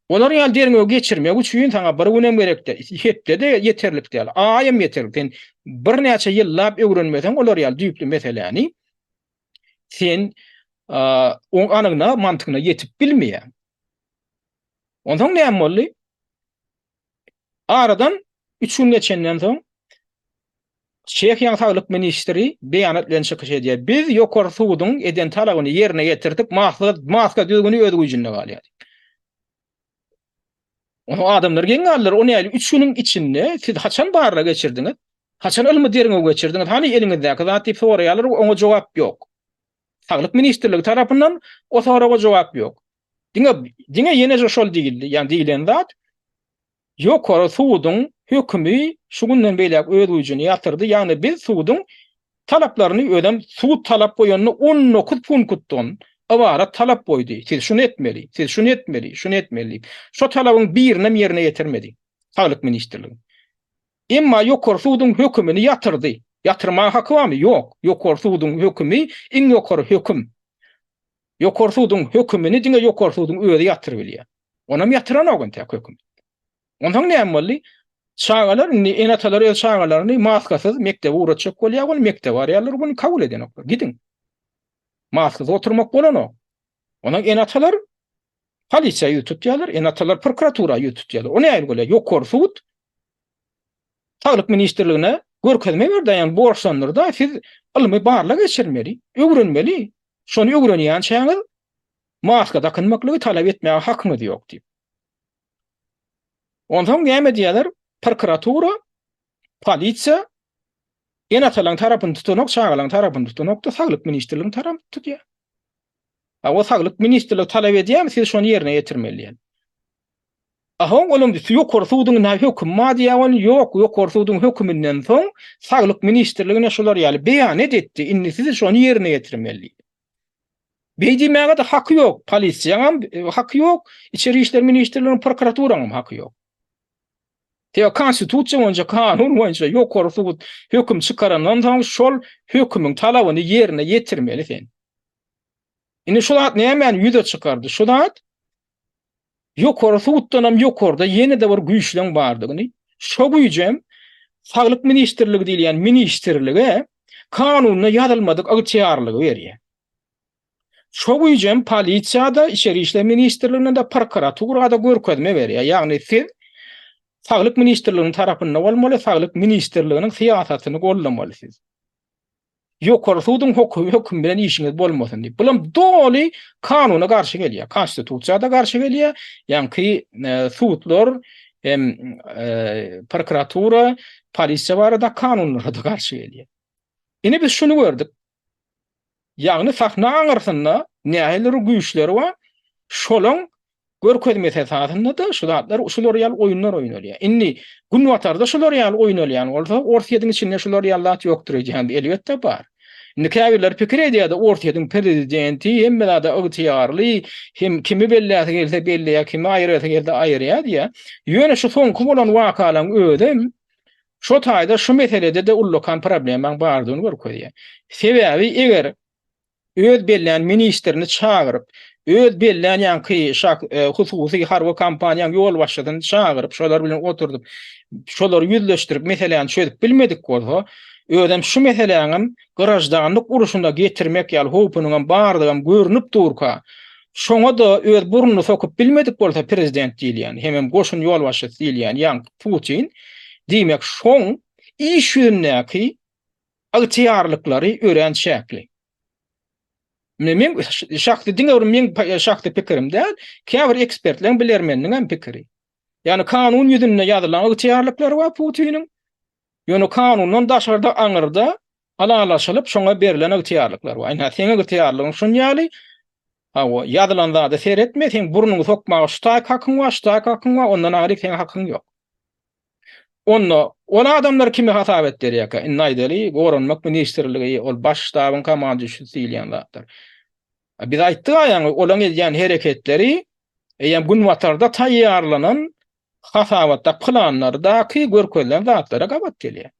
Olar ýaly derňew geçirmek üçin saňa bir günem gerek däl, hepde-de ýeterlik däl, aýam ýeterlik. Sen birnäçe ýyllap öwrenmeseň olar ýaly düýpli meseläni, sen oň anygyna, mantygyna ýetip bilmeýäň. Onsoň näme boldy? Aradan üç gün geçenden soň, Çehiýanyň saglyk ministri beýanat bilen çykyş edýär. Biz ýokary suduň eden talabyny ýerine ýetirdik, maska düzgüni öz güýjünde galýar diýip. Onuň adamlar geň galdylar, o nähili üç günüň içinde siz haçan barlag geçirdiňiz? Haçan ylmy derňew geçirdiňiz? Hany eliňizdäki zat diýip soraýarlar, oňa jogap ýok. Saglyk ministrligi tarapyndan o soraga jogap ýok. Diňe diňe ýene-de şol diýildi, ýagny diýlen zat ýokary suduň hökümi şu günden beýläk öz güýjüni ýatyrdy, ýagny biz suduň talaplaryny özem sud talap goýanda 19 punktdan ybarat talap goýdy. Siz şuny etmeli, siz şuny etmeli, şuny etmeli diýip. Şo talabyň birinem ýerine ýetirmedi Saglyk ministrligi. Emma ýokary suduň hökümini ýatyrdy. Ýatyrmaga haky barmy? Ýok. Ýokary suduň hökümi iň ýokary höküm. Ýokary suduň hökümini diňe ýokary suduň özi ýatyryp bilýär. Onam ýatyranok entäk höküm. Onsoň näme boldy? Çagalar indi ene-atalar öz çagalaryny maskasyz mekdebe ugratjak bolýar, ony mekdebe barýarlar, muny kabul edenoklar. Gidiň. Maskasyz oturmak bolanok. Onuň ene-atalar polisiýa ýüz tutýarlar, ene-atalar prokuratura ýüz tutýarlar. O nähili bolýar? Ýokary sud Saglyk ministrligine görkezme berdi, ýagny borçlandyrdy, siz ylmy barlag geçirmeli, öwrenmeli. Şony öwrenýänçäňiz maska dakynmaklygy talap etmäge hakyňyz ýok diýip. Onsoň näme diýýärler? Prokuratura, polisiýa ene-atalaryň tarapyny tutanok, çagalaryň tarapyny tutanok-da, Saglyk ministrliginiň tarapyny tutýar. A o Saglyk ministrligi talap edýärmi, siz şony ýerine ýetirmeli diýen. Aha, olam ýokary suduň nä hökümi bar diýýär ol, ýok, ýokary suduň höküminden soň Saglyk ministrligine şular ýaly beýanat etdi, indi siz şony ýerine ýetirmeli diýip. Beý diýmäge-de haky ýok, polisiýaňam haky ýok, içeri işler ministrliginiň, prokuraturaňam haky ýok. Sebäbi konstitusiýa boýunça, kanun boýunça ýokary sud höküm çykarandan soň şol hökümiň talabyny ýerine ýetirmeli sen. Indi şu zat nämäni ýüze çykardy? Şu zat ýokary suddanam ýokarda ýene-de bir güýçleň bardygyny, şo güýjem Saglyk ministrligi diýilýän ministrlige kanunda ýazylmadyk ygtyýarlygy berýär. Şo güýjem polisiýa-da, Içeri işler ministrligine-de, prokuratura-da görkezme berýär. Ýagny siz Saglyk ministrliginiň tarapynda bolmaly, Saglyk ministrliginiň syýasatyny goldamaly siz. Ýokary suduň hökümi bilen işiňiz bolmasyn diýip. Bulam doly kanuna garşy gelýär. Konstitusiýa-da garşy gelýär. Ýaňky sudlar hem prokuratura, polisiýa barada kanunlara-da garşy gelýär. Ine biz şuny gördük. Ýagny sahna aňyrsynda nähili güýçler bar, şolaň görkezmesi esasynda-da şu zatlar, şular ýaly oýunlar oýnalýar. Indi Günbatarda şular ýaly oýnalýan bolsa, Orsýetiň içinde şular ýaly zat ýokdur öýdýän, elbetde bar. Indi käbirleri pikir edýär-de, Orsýetiň prezidenti hemme zada ygtyýarly, hem kimi belläsi gelse belleýär, kimi aýyrasy gelse aýyrýar diýýär. Ýöne şu soňky bolan wakalaryň özem Şo taýda şu meselede-de ullakan problemaň bardygyny görkezýär. Sebäbi eger öz bellän ministrini çagyryp, öz bellän ýaňky şah hususy harby kompaniýaň ýolbaşçysyny çagyryp, şolar bilen oturdyp, şolary ýüzleşdirip meseläni çözüp bilmedik bolsa, özem şu meseläňem graždanlyk urşuna getirmek ýaly howpunyňam bardygam görnüp durka, şoňa-da öz burnuny sokup bilmedik bolsa prezident diýilýän hemem goşun ýolbaşçysy diýilýän ýaňky Putin, diýmek şoň iş ýüzündäki ygtyýarlyklary örän çäkli. Indi meň şahsy diňe bir meň şahsy pikirim däl, käbir ekspertleriň bilermeniniň hem pikiri. Ýagny kanun ýüzünde ýazylan ygtyýarlyklary bar Putiniň. Ýöne kanundan daşarda aňyrda ylalaşylyp şoňa berlen ygtyýarlyklar bar. Ynha seň ygtyýarlygyň şun ýaly, hawa, ýazylan zada seretme, seň burnuňy sokmaga şu taýk hakyň bar, şu taýk hakyň bar, ondan aňryk seň hakyň ýok. Onda ol adamlar kime hasabat berýärkä? Indi aýdaly, Goranmak ministrligi, ol baş ştabyň komanduşisi diýilýän zatlar. Biz aýtdyk-a ýaňy, olaň edýän hereketleri eýýäm Günbatarda taýýarlanan hasabatda planlardaky görkezilen zatlara gabat gelýär.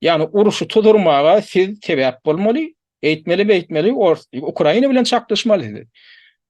Ýagny urşy tuzurmaga siz sebäp bolmaly, eýtmeli beýtmeli, ors Ukraina bilen çaknyşmaly siz.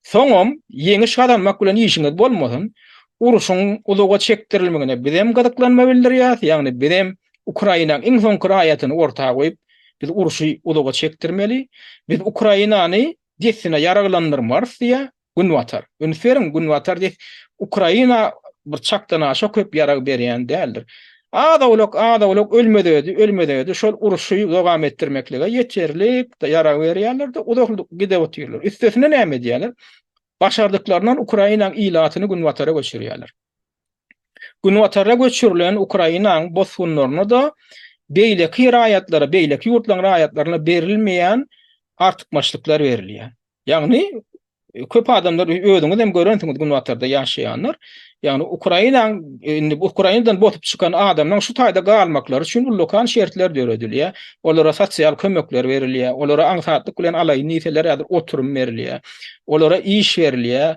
Soňam ýeňiş gazanmak bilen işiňiz bolmasyn, urşuň uzaga çekdirilmegine bizem gyzyklanma bildirýäs, ýagny bizem Ukrainaň iň soňky raýatyny orta goýup, biz urşy uzaga çekdirmeli, biz Ukrainany dessine ýaraglandyrmarys diýýär. Günbatar. Üns beriň, Günbatar diýip, Ukraina bir çakdanaşa köp ýarag berýän däldir. Az-owlak, az-owlak ölmez-ödi, ölmez-ödi şol urşy dowam etdirmeklige ýeterlik ýarag berýärler-de, uzak gidip otyrlar. Üstesine näme edýärler? Başardyklaryndan Ukrainaň ilatyny Günbatara göçürýärler. Günbatara göçürilen Ukrainaň bosgunlaryna-da beýleki raýatlara, beýleki ýurtlaryň raýatlaryna berilmeýän artykmaçlyklar berilýär. Ýagny köp adamlar özüňiz hem görensiňiz günbatarda ýaşaýanlar. Ýagny Ukrainaň indi Ukrainadan bosup çykan adamlaryň şu taýda galmaklary üçin ullakan şertler döredilýär. Olara sosial kömekler berilýär. Olara aňsatlyk bilen alaýyn diýseler häzir oturym berilýär. Olara iş berilýär.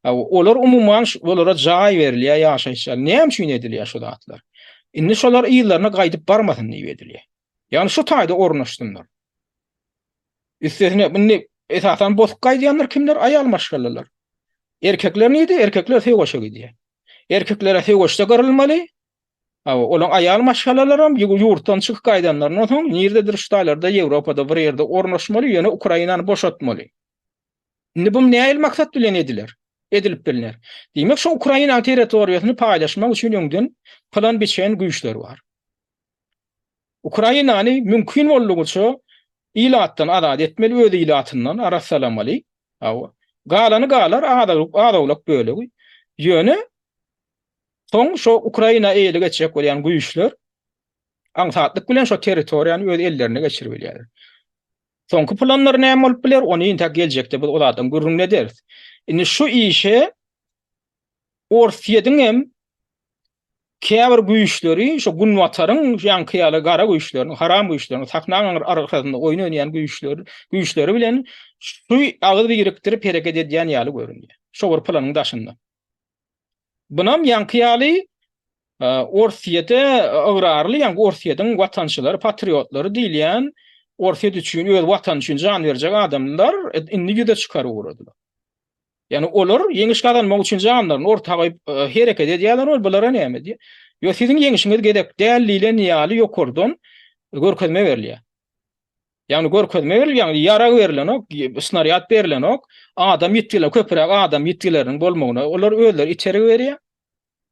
Olar umuman olara jaý berilýär, ýaşaýyş jaý. Näme üçin edilýär şu zatlar? Indi şolar yzlaryna gaýdyp barmasyn diýip edilýär. Ýagny şu taýda ornaşsynlar. Üstesine indi esasan bosup gaýdýanlar kimler? Aýal maşgalalar. Erkekler nirde? Erkekler söweşe gidýär. Erkeklere söweşde gyrylmaly. Hawa, olaň aýal maşgalalaram ýurtdan çykyp gaýdanlaryndan soň nirdedir şu taýlarda Ýewropada bir ýerde ornaşmaly, ýöne Ukrainany boşatmaly. Indi bu nähili maksat bilen ediler? Edilip bilner. Diýmek, şu Ukrainanyň territoriýasyny paýlaşmak üçin öňden plan biçen güýçler bar. Ukrainany mümkin boldugyça ilatdan azat etmeli, öz ilatyndan arassalamaly. Hawa. Galany galar, az-owlak bölegi. Ýöne soň şo Ukraina eýelik etjek bolýan güýçler aňsatlyk bilen şo territoriýany öz ellerine geçirip bilýärler. Soňky planlary näme bolup biler, ony intäk geljekde biz o zatdan gürrüň ederis. Indi şu işe Orsýetiň hem käbir güýçleri şu günbataryň ýaňky ýaly gara güýçleriniň, haram güýçleriniň, sahnaň arkasynda oýun oýnaýan güýçler, güýçleri bilen Şu agyz birikdirip hereket edýän ýaly görünýär. Şo bir planyň daşynda. Bunam ýaňky ýaly Orsýete ygrarly, ýaňky Orsýetiň watançylary, patriotlary diýilýän Orsýet üçin, öz watany üçin jan berjek adamlar indi ýüze çykar ugradylar. Ýagny olar ýeňiş gazanmak üçin janlaryny orta goýup hereket edýärler, ol bulara näme diýýär? Ýok, siziň ýeňşiňiz gezek däl diýlen ýaly ýokardan görkezme berilýär. Ýagny görkezme berilýär, ýagny ýarag berilenok, snarýad berilenok, adam ýitgileri, köpräk adam ýitgileriniň bolmagyna olar özleri itergi berýär.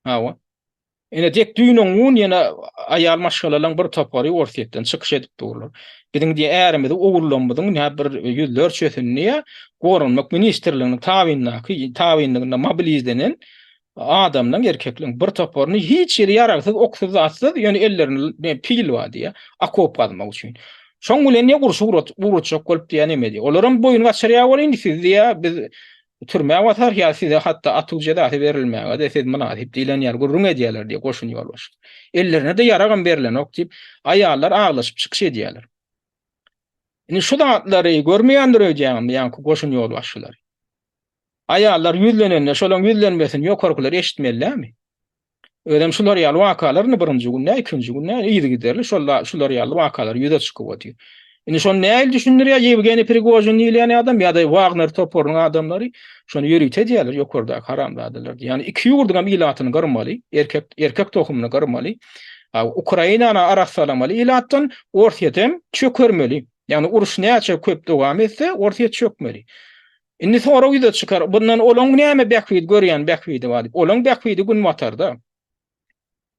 Hawa. Ine dek düýn-öňňun ýene aýal maşgalalaň bir topary Orsýetden çykyş edip durlar. Biziň diýe ärimizi ogullarymyzyň nä bir ýüzlerçesini diýe Goranmak ministrliginiň tabyndaky tabynlygynda mobilizlenen adamlaň erkekleň bir toparyny hiç ýeri ýaragsyz oksuz zatsyz ýöne ellerinde pil bar diýe okop gazmak üçin. Şoň bilen diýe urşy ugratjak bolup diýe neme diýe. Olaram boýun gaçyrýar welin siz diýe biz Türmä basar ýa size hatda atuw jezasy berilmäge-de siz mynasyp diýlen ýaly gürrüň edýärler diýip, goşun ýolbaşçysy. Ellerine-de ýaragam berlenok diýip, aýallar aglaşyp çykyş edýärler. Indi şu zatlary görmeýändir öýdýäňmi ýaňky goşun ýolbaşçylary? Aýallar ýüzlenende şolaň ýüzlenmesini ýokarkylar eşitmeli dälmi? Özem şular ýaly wakalar indi birinji gün däl, ikinji gün däl, yzygiderli şol şular ýaly wakalar ýüze çykyp otyr. Indi şony nähili düşündirýär Ýewgeniý Prigožin diýilýän adam ýa-da Wagner toparynyň adamlary? Şony ýörite edýärler ýokardaky haramzadalar. Ýagny iki ýurduň hem ilatyny gyrmaly, erkek erkek tohumyny gyrmaly. Ukrainany arassalamaly ilatdan, Orsýetem çökermeli. Ýagny uruş näçe köp dowam etse, Orsýet çökmeli. Indi sorag ýüze çykar, bundan olaň näme bähbit görýän bähbidi bar diýip. Olaň bähbidi günbatarda.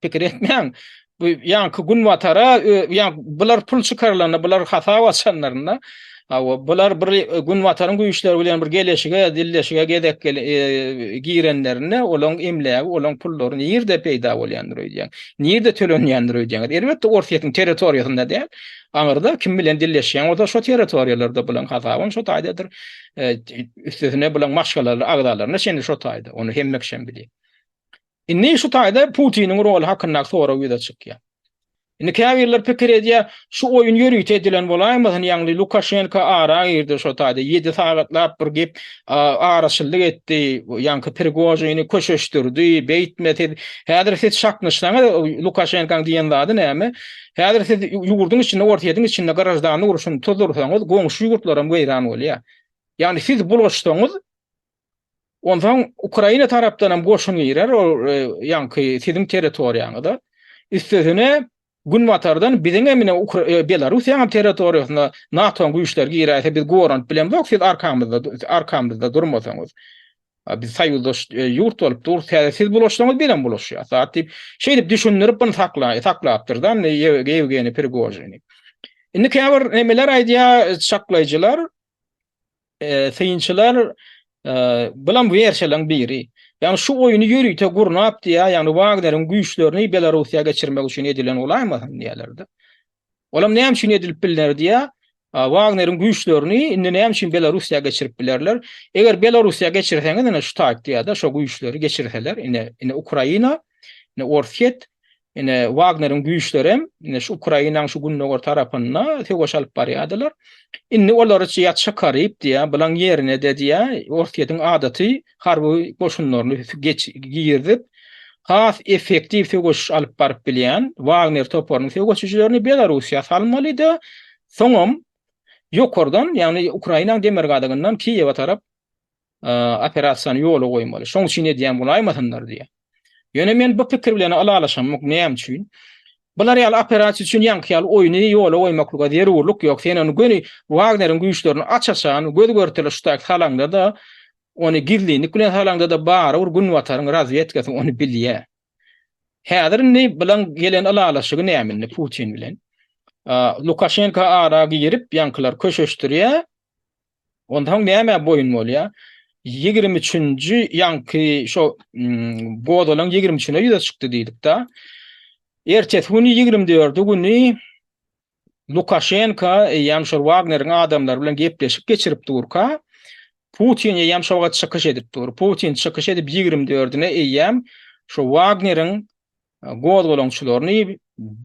Pikir etmäň. Bu ýaňky günbatara, ýa bular pul çykarylanda, bular hasap açanlarynda, hawa, bular bir günbataryň güýçleri bilen bir geleşige, dilleşige gezek girenlerinde olaň emlägi, olaň pullary nirde peýda bolýandyr öýdýäň? Nirde tölenýändir öýdýäňiz? Elbetde Orsýetiň territoriýasynda däl. Aňyrda kim bilen dilleşýän bolsa şo territoriýalarda bulaň hasabam şo taýdadyr. Üstesine bulaň maşgalaly agzalaryna çenli şo taýda. Ony hemme kişem bilýär. Indi şu taýda Putiniň roly hakyndaky sorag ýüze çykýar. Indi käbirler pikir edýär, şu oýun ýörite edilen bolaýmasyn, ýagny Lukaşenko ara girdi şo taýda 7 sagatlap bir gep araçyllyk etdi, ýaňky Prigožini köşeşdirdi, beýtme siz, häzir siz çaknyşsaňyz, Lukaşenkoň diýen zady näme? Häzir siz ýurduň içinde, Orsýetiň içinde graždanlyk urşuny tuzdursaňyz, goňşy ýurtlaram weýran bolýar. Ýagny siz bulaşsaňyz, onsoň Ukraina tarapdan hem goşun girer, ol ýaňky siziň territoriýaňyza. Üstesine Günbatardan biziň hem ine Belarussiýanyň hem territoriýasyna NATO-nyň güýçleri giräýse biz goranyp bilemzok, siz arkamyzda arkamyzda durmasaňyz. Biz soýuzdaş ýurt bolup durus. Täze siz bulaşsaňyz bizem bulaşýas. Zat diýip, şeýdip düşündirip bunu saklaý, saklapdyr da Ýewgeniý Prigožini. Indi käbir nemeler aýdýar, çaklaýjylar, synçylar bulam wersiýalaryň biri. Ýagny şu oýny ýörite gurnap diýýär, ýagny Wagneriň güýçlerini Belarussiýa geçirmek üçin edilen bolaýmasyn diýýärler-de. Olam näme üçin edilip bilner diýýär. Wagneriň güýçlerini indi näme üçin Belarussiýa geçirip bilerler? Eger Belarussiýa geçirseňiz ine şu taýt diýýär-de, şo güýçleri geçirseler, ine ine Ukraina, ine Orsýet, ine Wagneriň güýçlerem ine şu Ukrainanyň şu gündogar tarapynda söweş alyp barýardylar. Indi olary ýa çykaryp diýýär, bulaň ýerine-de diýýär, Orsýetiň adaty harby goşunlaryny geç girizip, has effektiw söweş alyp baryp bilýän Wagner toparynyň söweşijilerini Belarussiýa salmaly-da, soňam ýokardan, ýagny Ukrainanyň demirgazygyndan Kiýewe tarap operasiýany ýola goýmaly. Şoň üçin edýän bolaýmasynlar diýýär. Ýöne men bu pikir bilen ylalaşamok. Näme üçin? Bular ýaly operasiýa üçin ýaňky ýaly oýny ýola goýmaklyga zerurlyk ýok. Sen ony göni Wagneriň güýçlerini aç-açan, göz-görtele şu taýy salaňda-da, Ony gizlinlik bilen salaňda-da barybir Günbataryň razwedkasy ony bilýär. Häzir indi bilaň gelen ylalaşygy näme indi Putin bilen? Lukaşenko ara girip, ýaňkylar köşeşdirýär. Onsoň nämä boýun bolýar? 23-nji ýaňky şo gozgalaň 23-üne ýüze çykdy diýdik-de. Ertesi güni 24-i güni Lukaşenko eýýäm şol Wagneriň adamlary bilen gepleşik geçirip durka, Putin eýýäm şo wagt çykyş edip dur. Putin çykyş edip 24-üne eýýäm şo Wagneriň gozgalaňçylaryny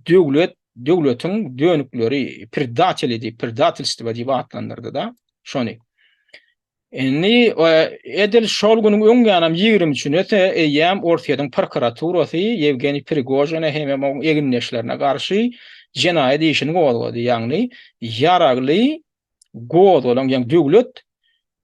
döwlet döwletiň dönükleri, predateli diýip, predatelstwo diýip atlandyrdy-da şony. Indi edil şol günüň öň ýanam 23-nesi eýýäm Orsýetiň prokuraturasy Ýewgeniý Prigožine hemem onuň egindeşlerine garşy jenaýat işini gozgady. Ýagny ýaragly gozgalaň, ýagny döwlet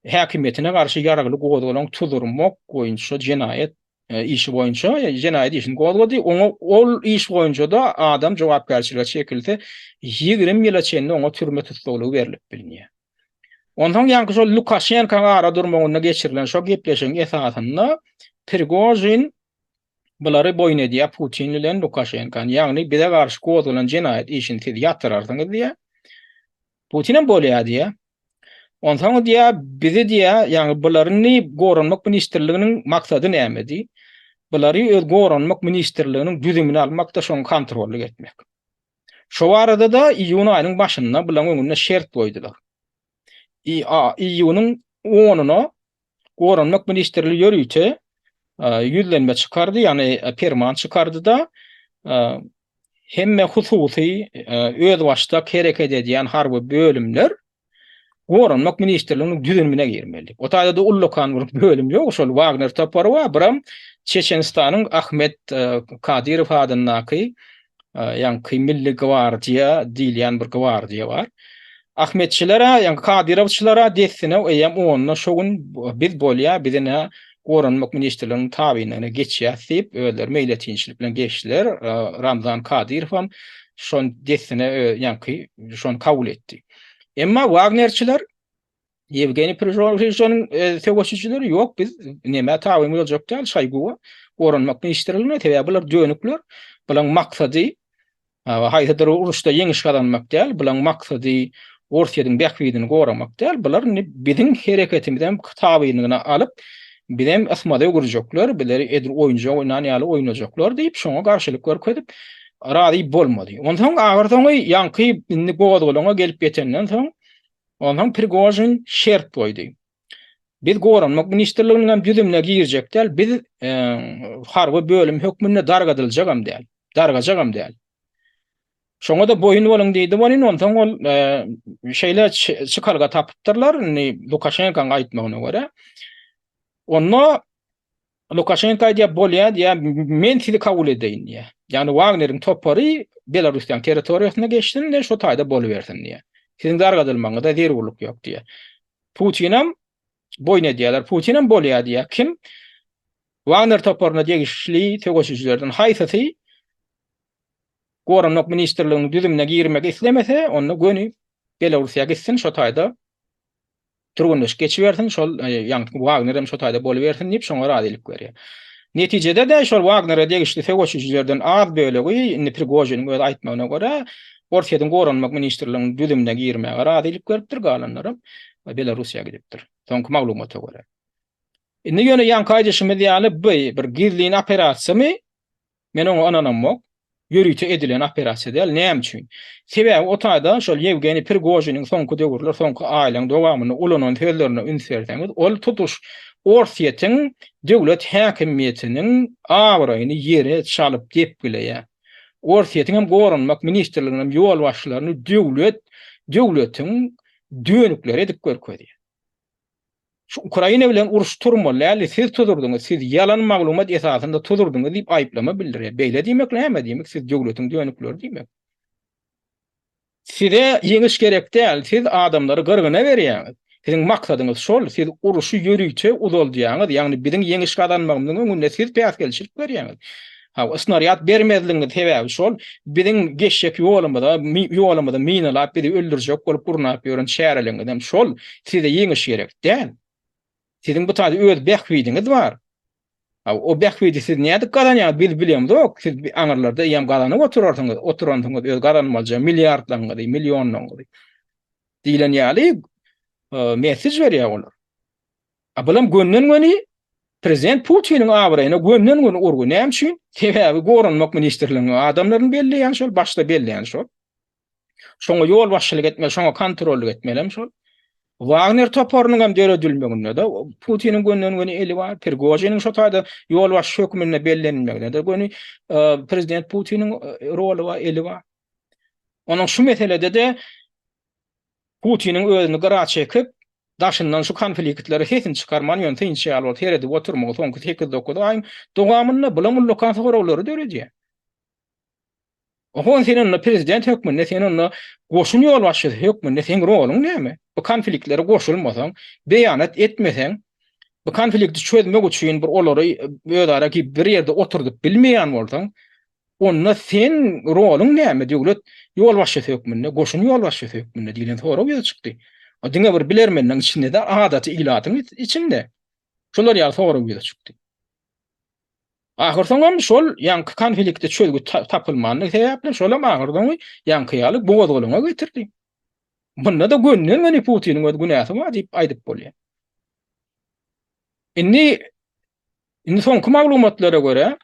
häkimiýetine garşy ýaragly gozgalaň tuzurmak boýunça jenaýat işi boýunça jenaýat işini gozgady. Oňa ol iş boýunça-da adam jogapkärçilige çekilse, 20 ýyla çenli oňa türme tussaglygy berlip bilinýär. Onsoň ýaňky şol Lukaşenkoň ara durmagynda geçirilen şo gepleşigiň esasynda Prigožin bulary boýun edýär Putin bilen Lukaşenkony. Ýagny bize garşy gozgalan jenaýat işini siz ýatyrarsyňyz diýýär. Putinem bolýar diýýär. Onsoň diýýär, bizi diýýär, ýagny bulary indi Goranmak ministrliginiň maksady nämedi? Bulary öz Goranmak ministrliginiň düzümine almak-da şoňa kontrollyk etmek. Şo barada-da iýun aýynyň başynda bularyň öňünde şert goýdular. Iýunyň onuna Goranmak ministrligi ýörite ýüzlenme çykardy, ýagny perman çykardy-da, hemme hususy özbaşdak hereket edýän harby bölümler Goranmak ministrliginiň düzümine girmeli. O taýda-da ullakan bir bölüm ýok, şol Wagner topary bar, biram Çeçenistanyň Ahmet Kadyrow adyndaky ýaňky Milli gwardiýa diýilýän bir gwardiýa bar. Ahmetçiler-ä, ýaňky Kadyrowçylar-a dessine eýýäm onda şo gün biz bolýa, biz ine Goranmak ministrliginiň tabynlygyna geçýäs diýip, özleri meýletinçilik bilen geçdiler. Ramzan Kadyrowam şony dessine ýaňky şony kabul etdi. Emma wagnerçiler Ýewgeniý Prigožiniň söweşijileri ýok biz nämä tabyn boljak däl Şoýguwa Goranmak ministrligine sebäbi bular dönükler. Bularyň maksady Haýsydyr uruşda ýeňiş gazanmak däl, bulaň maksady Orsýetiň bähbidini goramak däl, bular indi biziň hereketimizem tabynlygyna alyp, bizem ysmaza öwürjekler, bizleri edil oýunjak oýnan ýaly oýnajaklar diýip, şoňa garşylyk görkezip, razy bolmady. Onsoň ahyrsoňy ýaňky indi gozgalaňa gelip ýetenden soň, onsoň Prigožin şert goýdy. Biz Goranmak ministrliginiň hem düzümine girjek däl, biz harby bölüm hökmünde dargadyljagam däl, dargajagam däl. Şoňa-da boýun boluň diýdi welin, onsoň ol şeýle çykalga tapypdyrlar, indi Lukaşenkanyň aýtmagyna görä. Onda Lukaşenko aýdýar, bolýar diýýär, men sizi kabul edeýin diýýär. Ýagny Wagneriň topary Belarussiýanyň territoriýasyna geçsin-de, şo taýda bolubersin diýýär. Siziň dargadylmagyňyza zerurlyk ýok diýýär. Putinam boýun edýärler. Putinam bolýar diýýär. Kim Wagner toparyna degişli söweşijilerden haýsysy Goranmak ministrliginiň düzümine girmek islemese, onda göni Belarussiýa gitsin, şo taýda türgenleşik geçibersin, şol ýaňky Wagner hem şo taýda bolubersin diýip, şoňa razylyk berýär. Netijede-de şol Wagnere degişli söweşijilerden az bölegi, indi Prigožiniň öz aýtmagyna görä, Orsýetiň Goranmak ministrliginiň düzümine girmäge razylyk beripdir, galanlaram Belarussiýa gidipdir, soňky maglumata görä. Indi ýöne ýaňky aýdyşymyz ýaly, bu bir gizlin operasiýamy? Men oňa ynanamok. Ýörite edilen operasiýa däl. Näme üçin? Sebäbi o taýda şol Ýewgeniý Prigožiniň soňky döwürler, soňky aýlaryň dowamynda ulanan sözlerine üns berseňiz, ol tutuş Orsýetiň döwlet häkimiýetiniň abraýyny ýere çalyp depgileýär. Orsýetiň hem Goranmak ministrliginiň hem ýolbaşçylaryny döwlet, döwletiň dönükleri edip görkezýär. Şu Ukraina bilen uruş turmaly däldi, siz tuzurdyňyz, siz ýalan maglumat esasynda tuzurdyňyz diýip aýyplama bildirýär. Beýle diýmek näme diýmek, siz döwletiň dönükleri diýmek. Size ýeňiş gerek däl, siz adamlary gyrgyna berýäňiz. Siziň maksadyňyz şol, siz uruşy ýörite uzaldýaňyz, ýagny biziň ýeňiş gazanmagymyzyň öňünde siz päsgelçilik berýäňiz. Hawa, snarýad bermezligiňiz sebäbi şol, biziň geçjek ýolumyza, ýolumyzy minalap bizi öldürjek bolup gurnap ýören çäreleriňizem şol, size ýeňiş gerek däl. Siziň bu taýda öz bähbidiňiz bar. Hawa, o bähbidi siz nädip gazanýaňyz biz bilemzok, siz aňyrlarda eýýäm gazanyp oturarsyňyz, oturansyňyz öz gazanmalyja milliardlaryňyzy, millionlaryňyzy diýlen ýaly messej berýär olar. A bulam gönden-göni prezident Putiniň abraýyna gönden-göni urgy. Näme üçin? Sebäbi Goranmak ministrliginiň adamlaryny belleýän şol, başda belleýän şol. Şoňa ýolbaşçylyk etmeli, şoňa kontrollyk etmelem şol. Wagner toparynyň hem döredilmeginde-de Putiniň gönden-göni eli bar. Prigožiniň şo taýda ýolbaşçy hökmünde bellenilmeginde-de göni prezident Putiniň roly bar, eli bar. Onuň şu meselede-de Putiniň özüni gyra çekip, daşyndan şu konfliktlere sesini çykarman ýöne synçy ýaly bolup seredip oturmagy soňky sekiz-dokuz aýyň dowamynda bulam ullakan soraglary döredýär. Oho sen onda prezident hökmünde sen onda goşun ýolbaşçysy hökmünde seň roluň näme? Bu konfliktlere goşulmasaň, beýanat etmeseň, bu konflikti çözmek üçin bir olary özara bir ýerde oturdyp bilmeýän bolsaň, onda sen roluň näme döwlet ýolbaşçysy hökmünde, goşun ýolbaşçysy hökmünde diýlen sorag ýüze çykdy. O diňe bir bilermenleriň içinde däl, adaty ilatyň içinde şolar ýaly sorag ýüze çykdy. Ahyrsoňam şol ýaňky konflikte çözgüt tapylmandygy sebäpli şolam ahyrsoňy ýaňky ýaly gozgalaňa getirdi. Munda-da gönden-göni Putiniň öz günäsi bar diýip aýdyp bolýar. Indi indi soňky maglumatlara görä,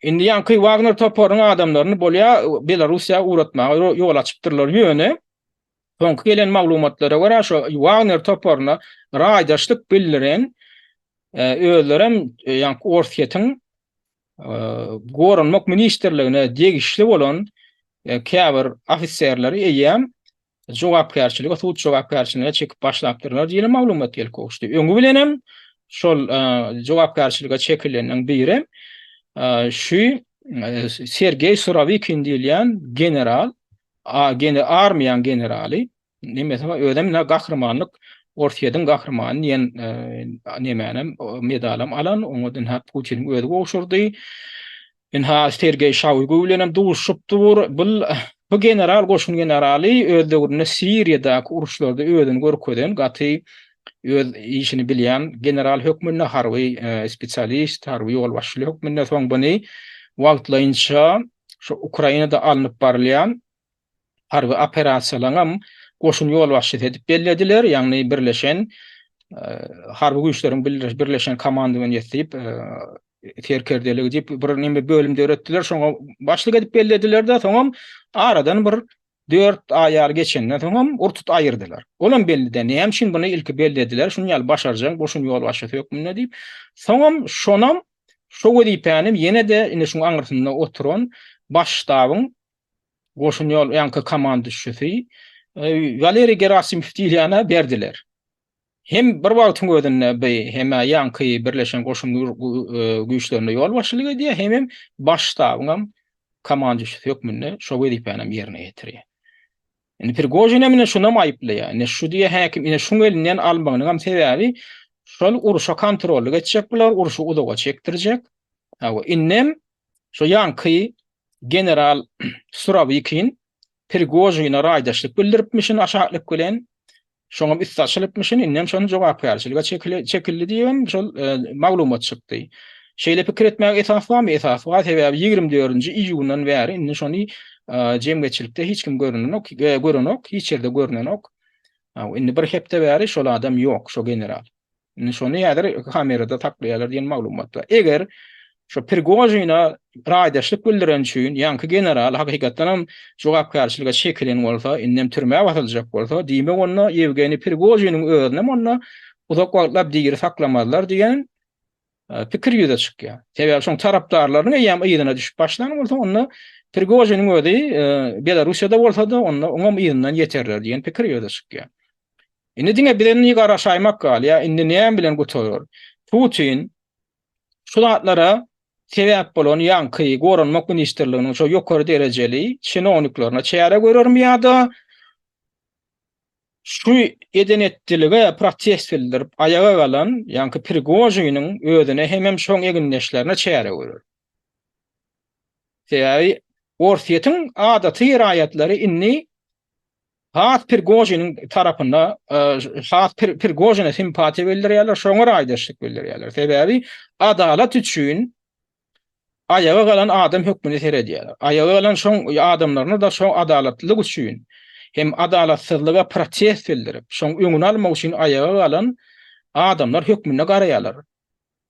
indi ýaňky Wagner toparynyň adamlaryny bolýar Belarussiýa ugratmaga ýol açypdyrlar, ýöne soňky gelen maglumatlara görä şo Wagner toparyna raýdaşlyk bildiren özlerem ýaňky Orsýetiň Goranmak ministrligine degişli bolan käbir ofiserleri eýýäm jogapkärçilige, sud jogapkärçiligine çekip başlapdyrlar diýen maglumat gelip gowuşdy. Öňi bilenem şol jogapkärçilige çekileniň biri şu Sergeý Surowikin diýilýän general, armiýanyň generaly Nemesi bar, özem ine gahrymanlyk, Orsýetiň gahrymany diýen nemänem, medalam alan, oňa ynha Putiniň özi gowşurdy. Ynha Sergeý Şoýgu bilenem duşuşyp dur. Bu bu general, goşun generaly öz döwründe Siriýadaky uruşlarda özüni görkezen, gaty öz işini bilýän general hökmünde, harby spesialist, harby ýolbaşçy hökmünde soň buny wagtlaýynça şu Ukrainada alnyp barylýan harby operasiýalaryňam goşun ýolbaşçysy edip bellediler, ýagny birleşen harby güýçleriň birleşen komandowaniýesi diýip, serkerdeligi diýip bir neme bölüm döretdiler, şoňa başlyk edip bellediler-de, soňam aradan bir 4 aý ýaly geçenden soňam ur-tut aýyrdylar. Olam belli däl, näme üçin muny ilki bellediler, şunuň ýaly başarjaň goşun ýolbaşçysy hökmünde diýip, soňam şonam şo wezipäni ýene-de indi şuň aňyrsynda oturan baş ştabyň goşun ýol ýaňky komanduşçysy Waleriý Gerasimow diýilýäne berdiler. Hem bir wagtyň özünde bi hem-ä ýaňky Birleşen goşun güýçlerine ýolbaşçylyk edýär, hemem baş ştabyňam komanduşçysy hökmünde şo wezipänem ýerine ýetirýär. Indi Prigožin hem ine şunam aýyplaýar. Ine şu diýýär häkim, ine şuň elinden almagynyňam sebäbi şol urşa kontrollyk etjek bular, urşy uzaga çekdirjek. Hawa, indem şo ýaňky General Surowikin Prigožine raýdaşlyk bildiripmişin aşaklyk bilen, şoňam üsti açylypmyşyn, indem şony jogapkärçilige çekildi diýibem şol maglumat çykdy. Şeýle pikir etmäge esas barmy? Esas bar, sebäbi 24-nji iýundan bäri indi şony jemgyýetçilikde hiç kim görünenok, görenok, hiç ýerde görnenok. Indi bir hepde bäri şol adam ýok, şo general. Indi şony häzir kamerada saklaýarlar diýen maglumat bar. Eger şo Prigožine raýdaşlyk bildiren üçin ýaňky general hakykatdan hem jogapkärçilige çekilen bolsa, indem türmä basyljak bolsa, diýmek onda Ýewgeniý Prigožiniň özünem onda uzak wagtlap diri saklamazlar diýen e, pikir ýüze çykýar. Sebäbi şoň tarapdarlarynyň eýýäm yzyna düşüp başlan bolsa, onda Prigožiniň özi e, Belarussiýada bolsa-da, onda oňam yzyndan ýeterler diýen pikir ýüze çykýar. Indi diňe bize indi garaşaýmak galýar, indi näme bilen gutarar? Putin şu zatlara sebäp bolan ýaňky Goranmak ministrliginiň şo ýokary derejeli çinowniklerine çäre görermi ýa-da şu eden-etdilige protest bildirip aýaga galan ýaňky Prigožiniň özüne hemem şoň egindeşlerine çäre görer. Sebäbi Orsýetiň adaty raýatlary indi Has Prigožiniň tarapynda, has Prigožine simpatiýa bildirýärler, şoňa raýdaşlyk bildirýärler. Sebäbi adalat üçin aýaga galan adam hökmünde seredýärler. Aýaga galan şoň adamlaryna da şoň adalatlylyk üçin hem adalatsyzlyga protest bildirip, şoň öňüni almak üçin aýaga galan adamlar hökmünde garaýarlar.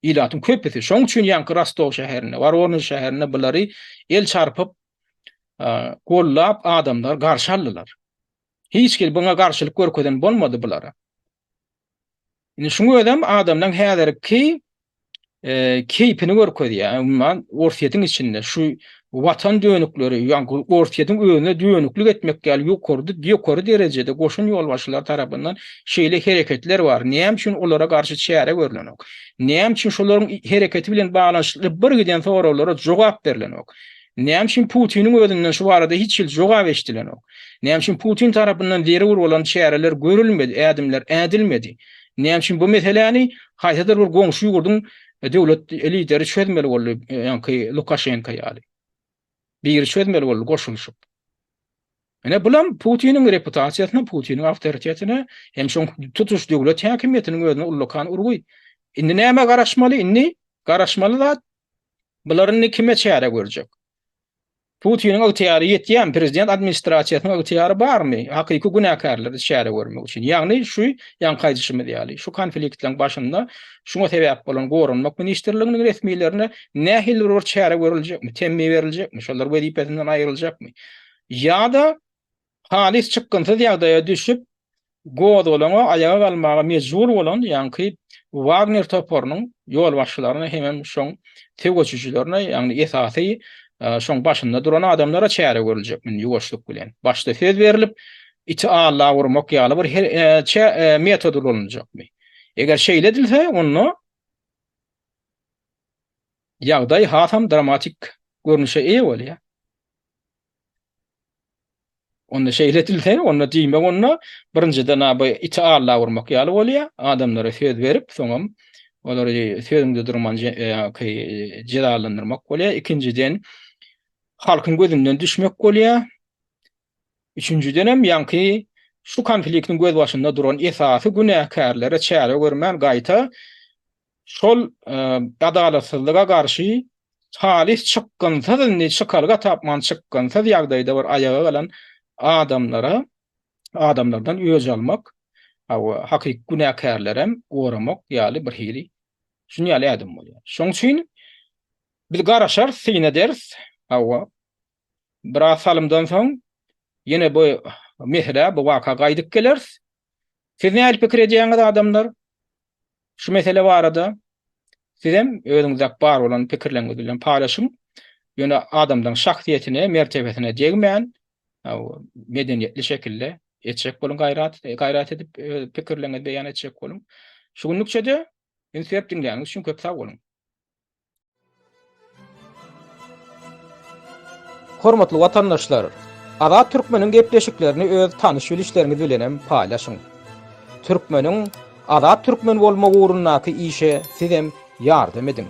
Ilatyň köpüsi. Şoň üçin ýaňky Rostow şäherinde, Woronež şäherinde bulary el çarpyp, gollap adamlar garşy aldylar. Hiç hili buňa garşylyk görkezen bolmady bulara. Indi şuň özem adamlaryň häzirki. keýpini görkezýär. Umuman, Orsýetiň içinde şu watan dönükleri, ýagny Orsýetiň özüne dönüklik etmek ýaly ýokarda ýokary derejede goşun ýolbaşçylary tarapyndan şeýle hereketler bar. Näme üçin olara garşy çäre görlenok? Näme üçin şolaryň hereketi bilen baglanyşykly bir giden soraglara jogap berlenok? Näme üçin Putiniň özünden şu barada hiç hili jogap eşidilenok? Näme üçin Putin tarapyndan zerur bolan çäreler görülmedi, ädimler ädilmedi? Näme üçin bu meseläni haýsydyr bir goňşy ýurduň döwlet lideri çözmeli boldy, ýaňky Lukaşenko ýaly? Biri çözmeli boldy goşulyşyp. Ine bulam Putiniň reputasiýasyna, Putiniň awtoritetine hem şoň tutuş döwlet häkimiýetiniň özüne ullakan urgy. Indi nämä garaşmaly? Indi garaşmaly zat bular indi kime çäre görjek? Putiniň ygtyýary ýetýärmi? Prezident administrasiýasynyň ygtyýary barmy hakyky günäkärleri çäre görmek üçin? Ýagny şu ýaňky aýdyşymyz ýaly, şu konfliktleriň başynda şuňa sebäp bolan Goranmak ministrliginiň resmilerine nähilidir bir çäre görüljekmi, temmi beriljekmi, şolar wezipesinden aýryljakmy? Ýa-da Halys çykgynsyz ýagdaýa düşüp, gozgalaňa aýaga galmaga mejbur bolan ýaňky Wagner toparynyň ýolbaşçylaryna hemem şoň söweşijilerine, ýagny esasy şoň başynda duran adamlara çäre görüljek indi ýuwaşlyk bilen. Başda söz berlip, iti alla urmak ýaly bir metod ulanyljakmy? Eger şeýle edilse, onda ýagdaý hasam dramatik görnüşe eýe bolýar. Onda şeýle edilse, onda diýmek onda birinjiden a bu iti alla urmak ýaly bolýar. Adamlara söz berip, soňam olary sözüňde durman jezalandyrmak bolýar. Ikinjiden halkyň gözünden düşmek bolýar. Üçünjiden hem ýaňky şu konfliktiň gözbaşynda duran esasy günäkärlere çäre görmän gaýta Şol adalatsyzlyga garşy halys çykgynsyz indi çykalga tapman çykgynsyz ýagdaýda bir aýaga galan adamlara adamlardan öç almak hawa hakyky günäkärlerem goramak ýaly bir hili şuny ýaly ädim bolýar. Şoň üçin biz garaşarys, syn ederis. Hawa biraz salymdan soň ýene bu meselä, bu waka gaýdyp geleris. Siz nähili pikir edýäňiz adamlar? Şu mesele barada sizem özüňizde bar bolan pikirleriňiz bilen paýlaşyň. Ýöne adamlaryň şahsyýetine, mertebesine degmän, medeniýetli şekilde etjek boluň gaýrat, gaýrat edip öz pikirleriňizi beýan etjek boluň. Şu günlükçe-de üns berip diňläniňiz üçin köp sag boluň. Hormatly watandaşlar! Azat Türkmeniň gepleşiklerini öz tanyş-bilişleriňiz bilenem paýlaşyň. Türkmeniň Azat Türkmen bolmagy ugrundaky işe sizem ýardam ediň.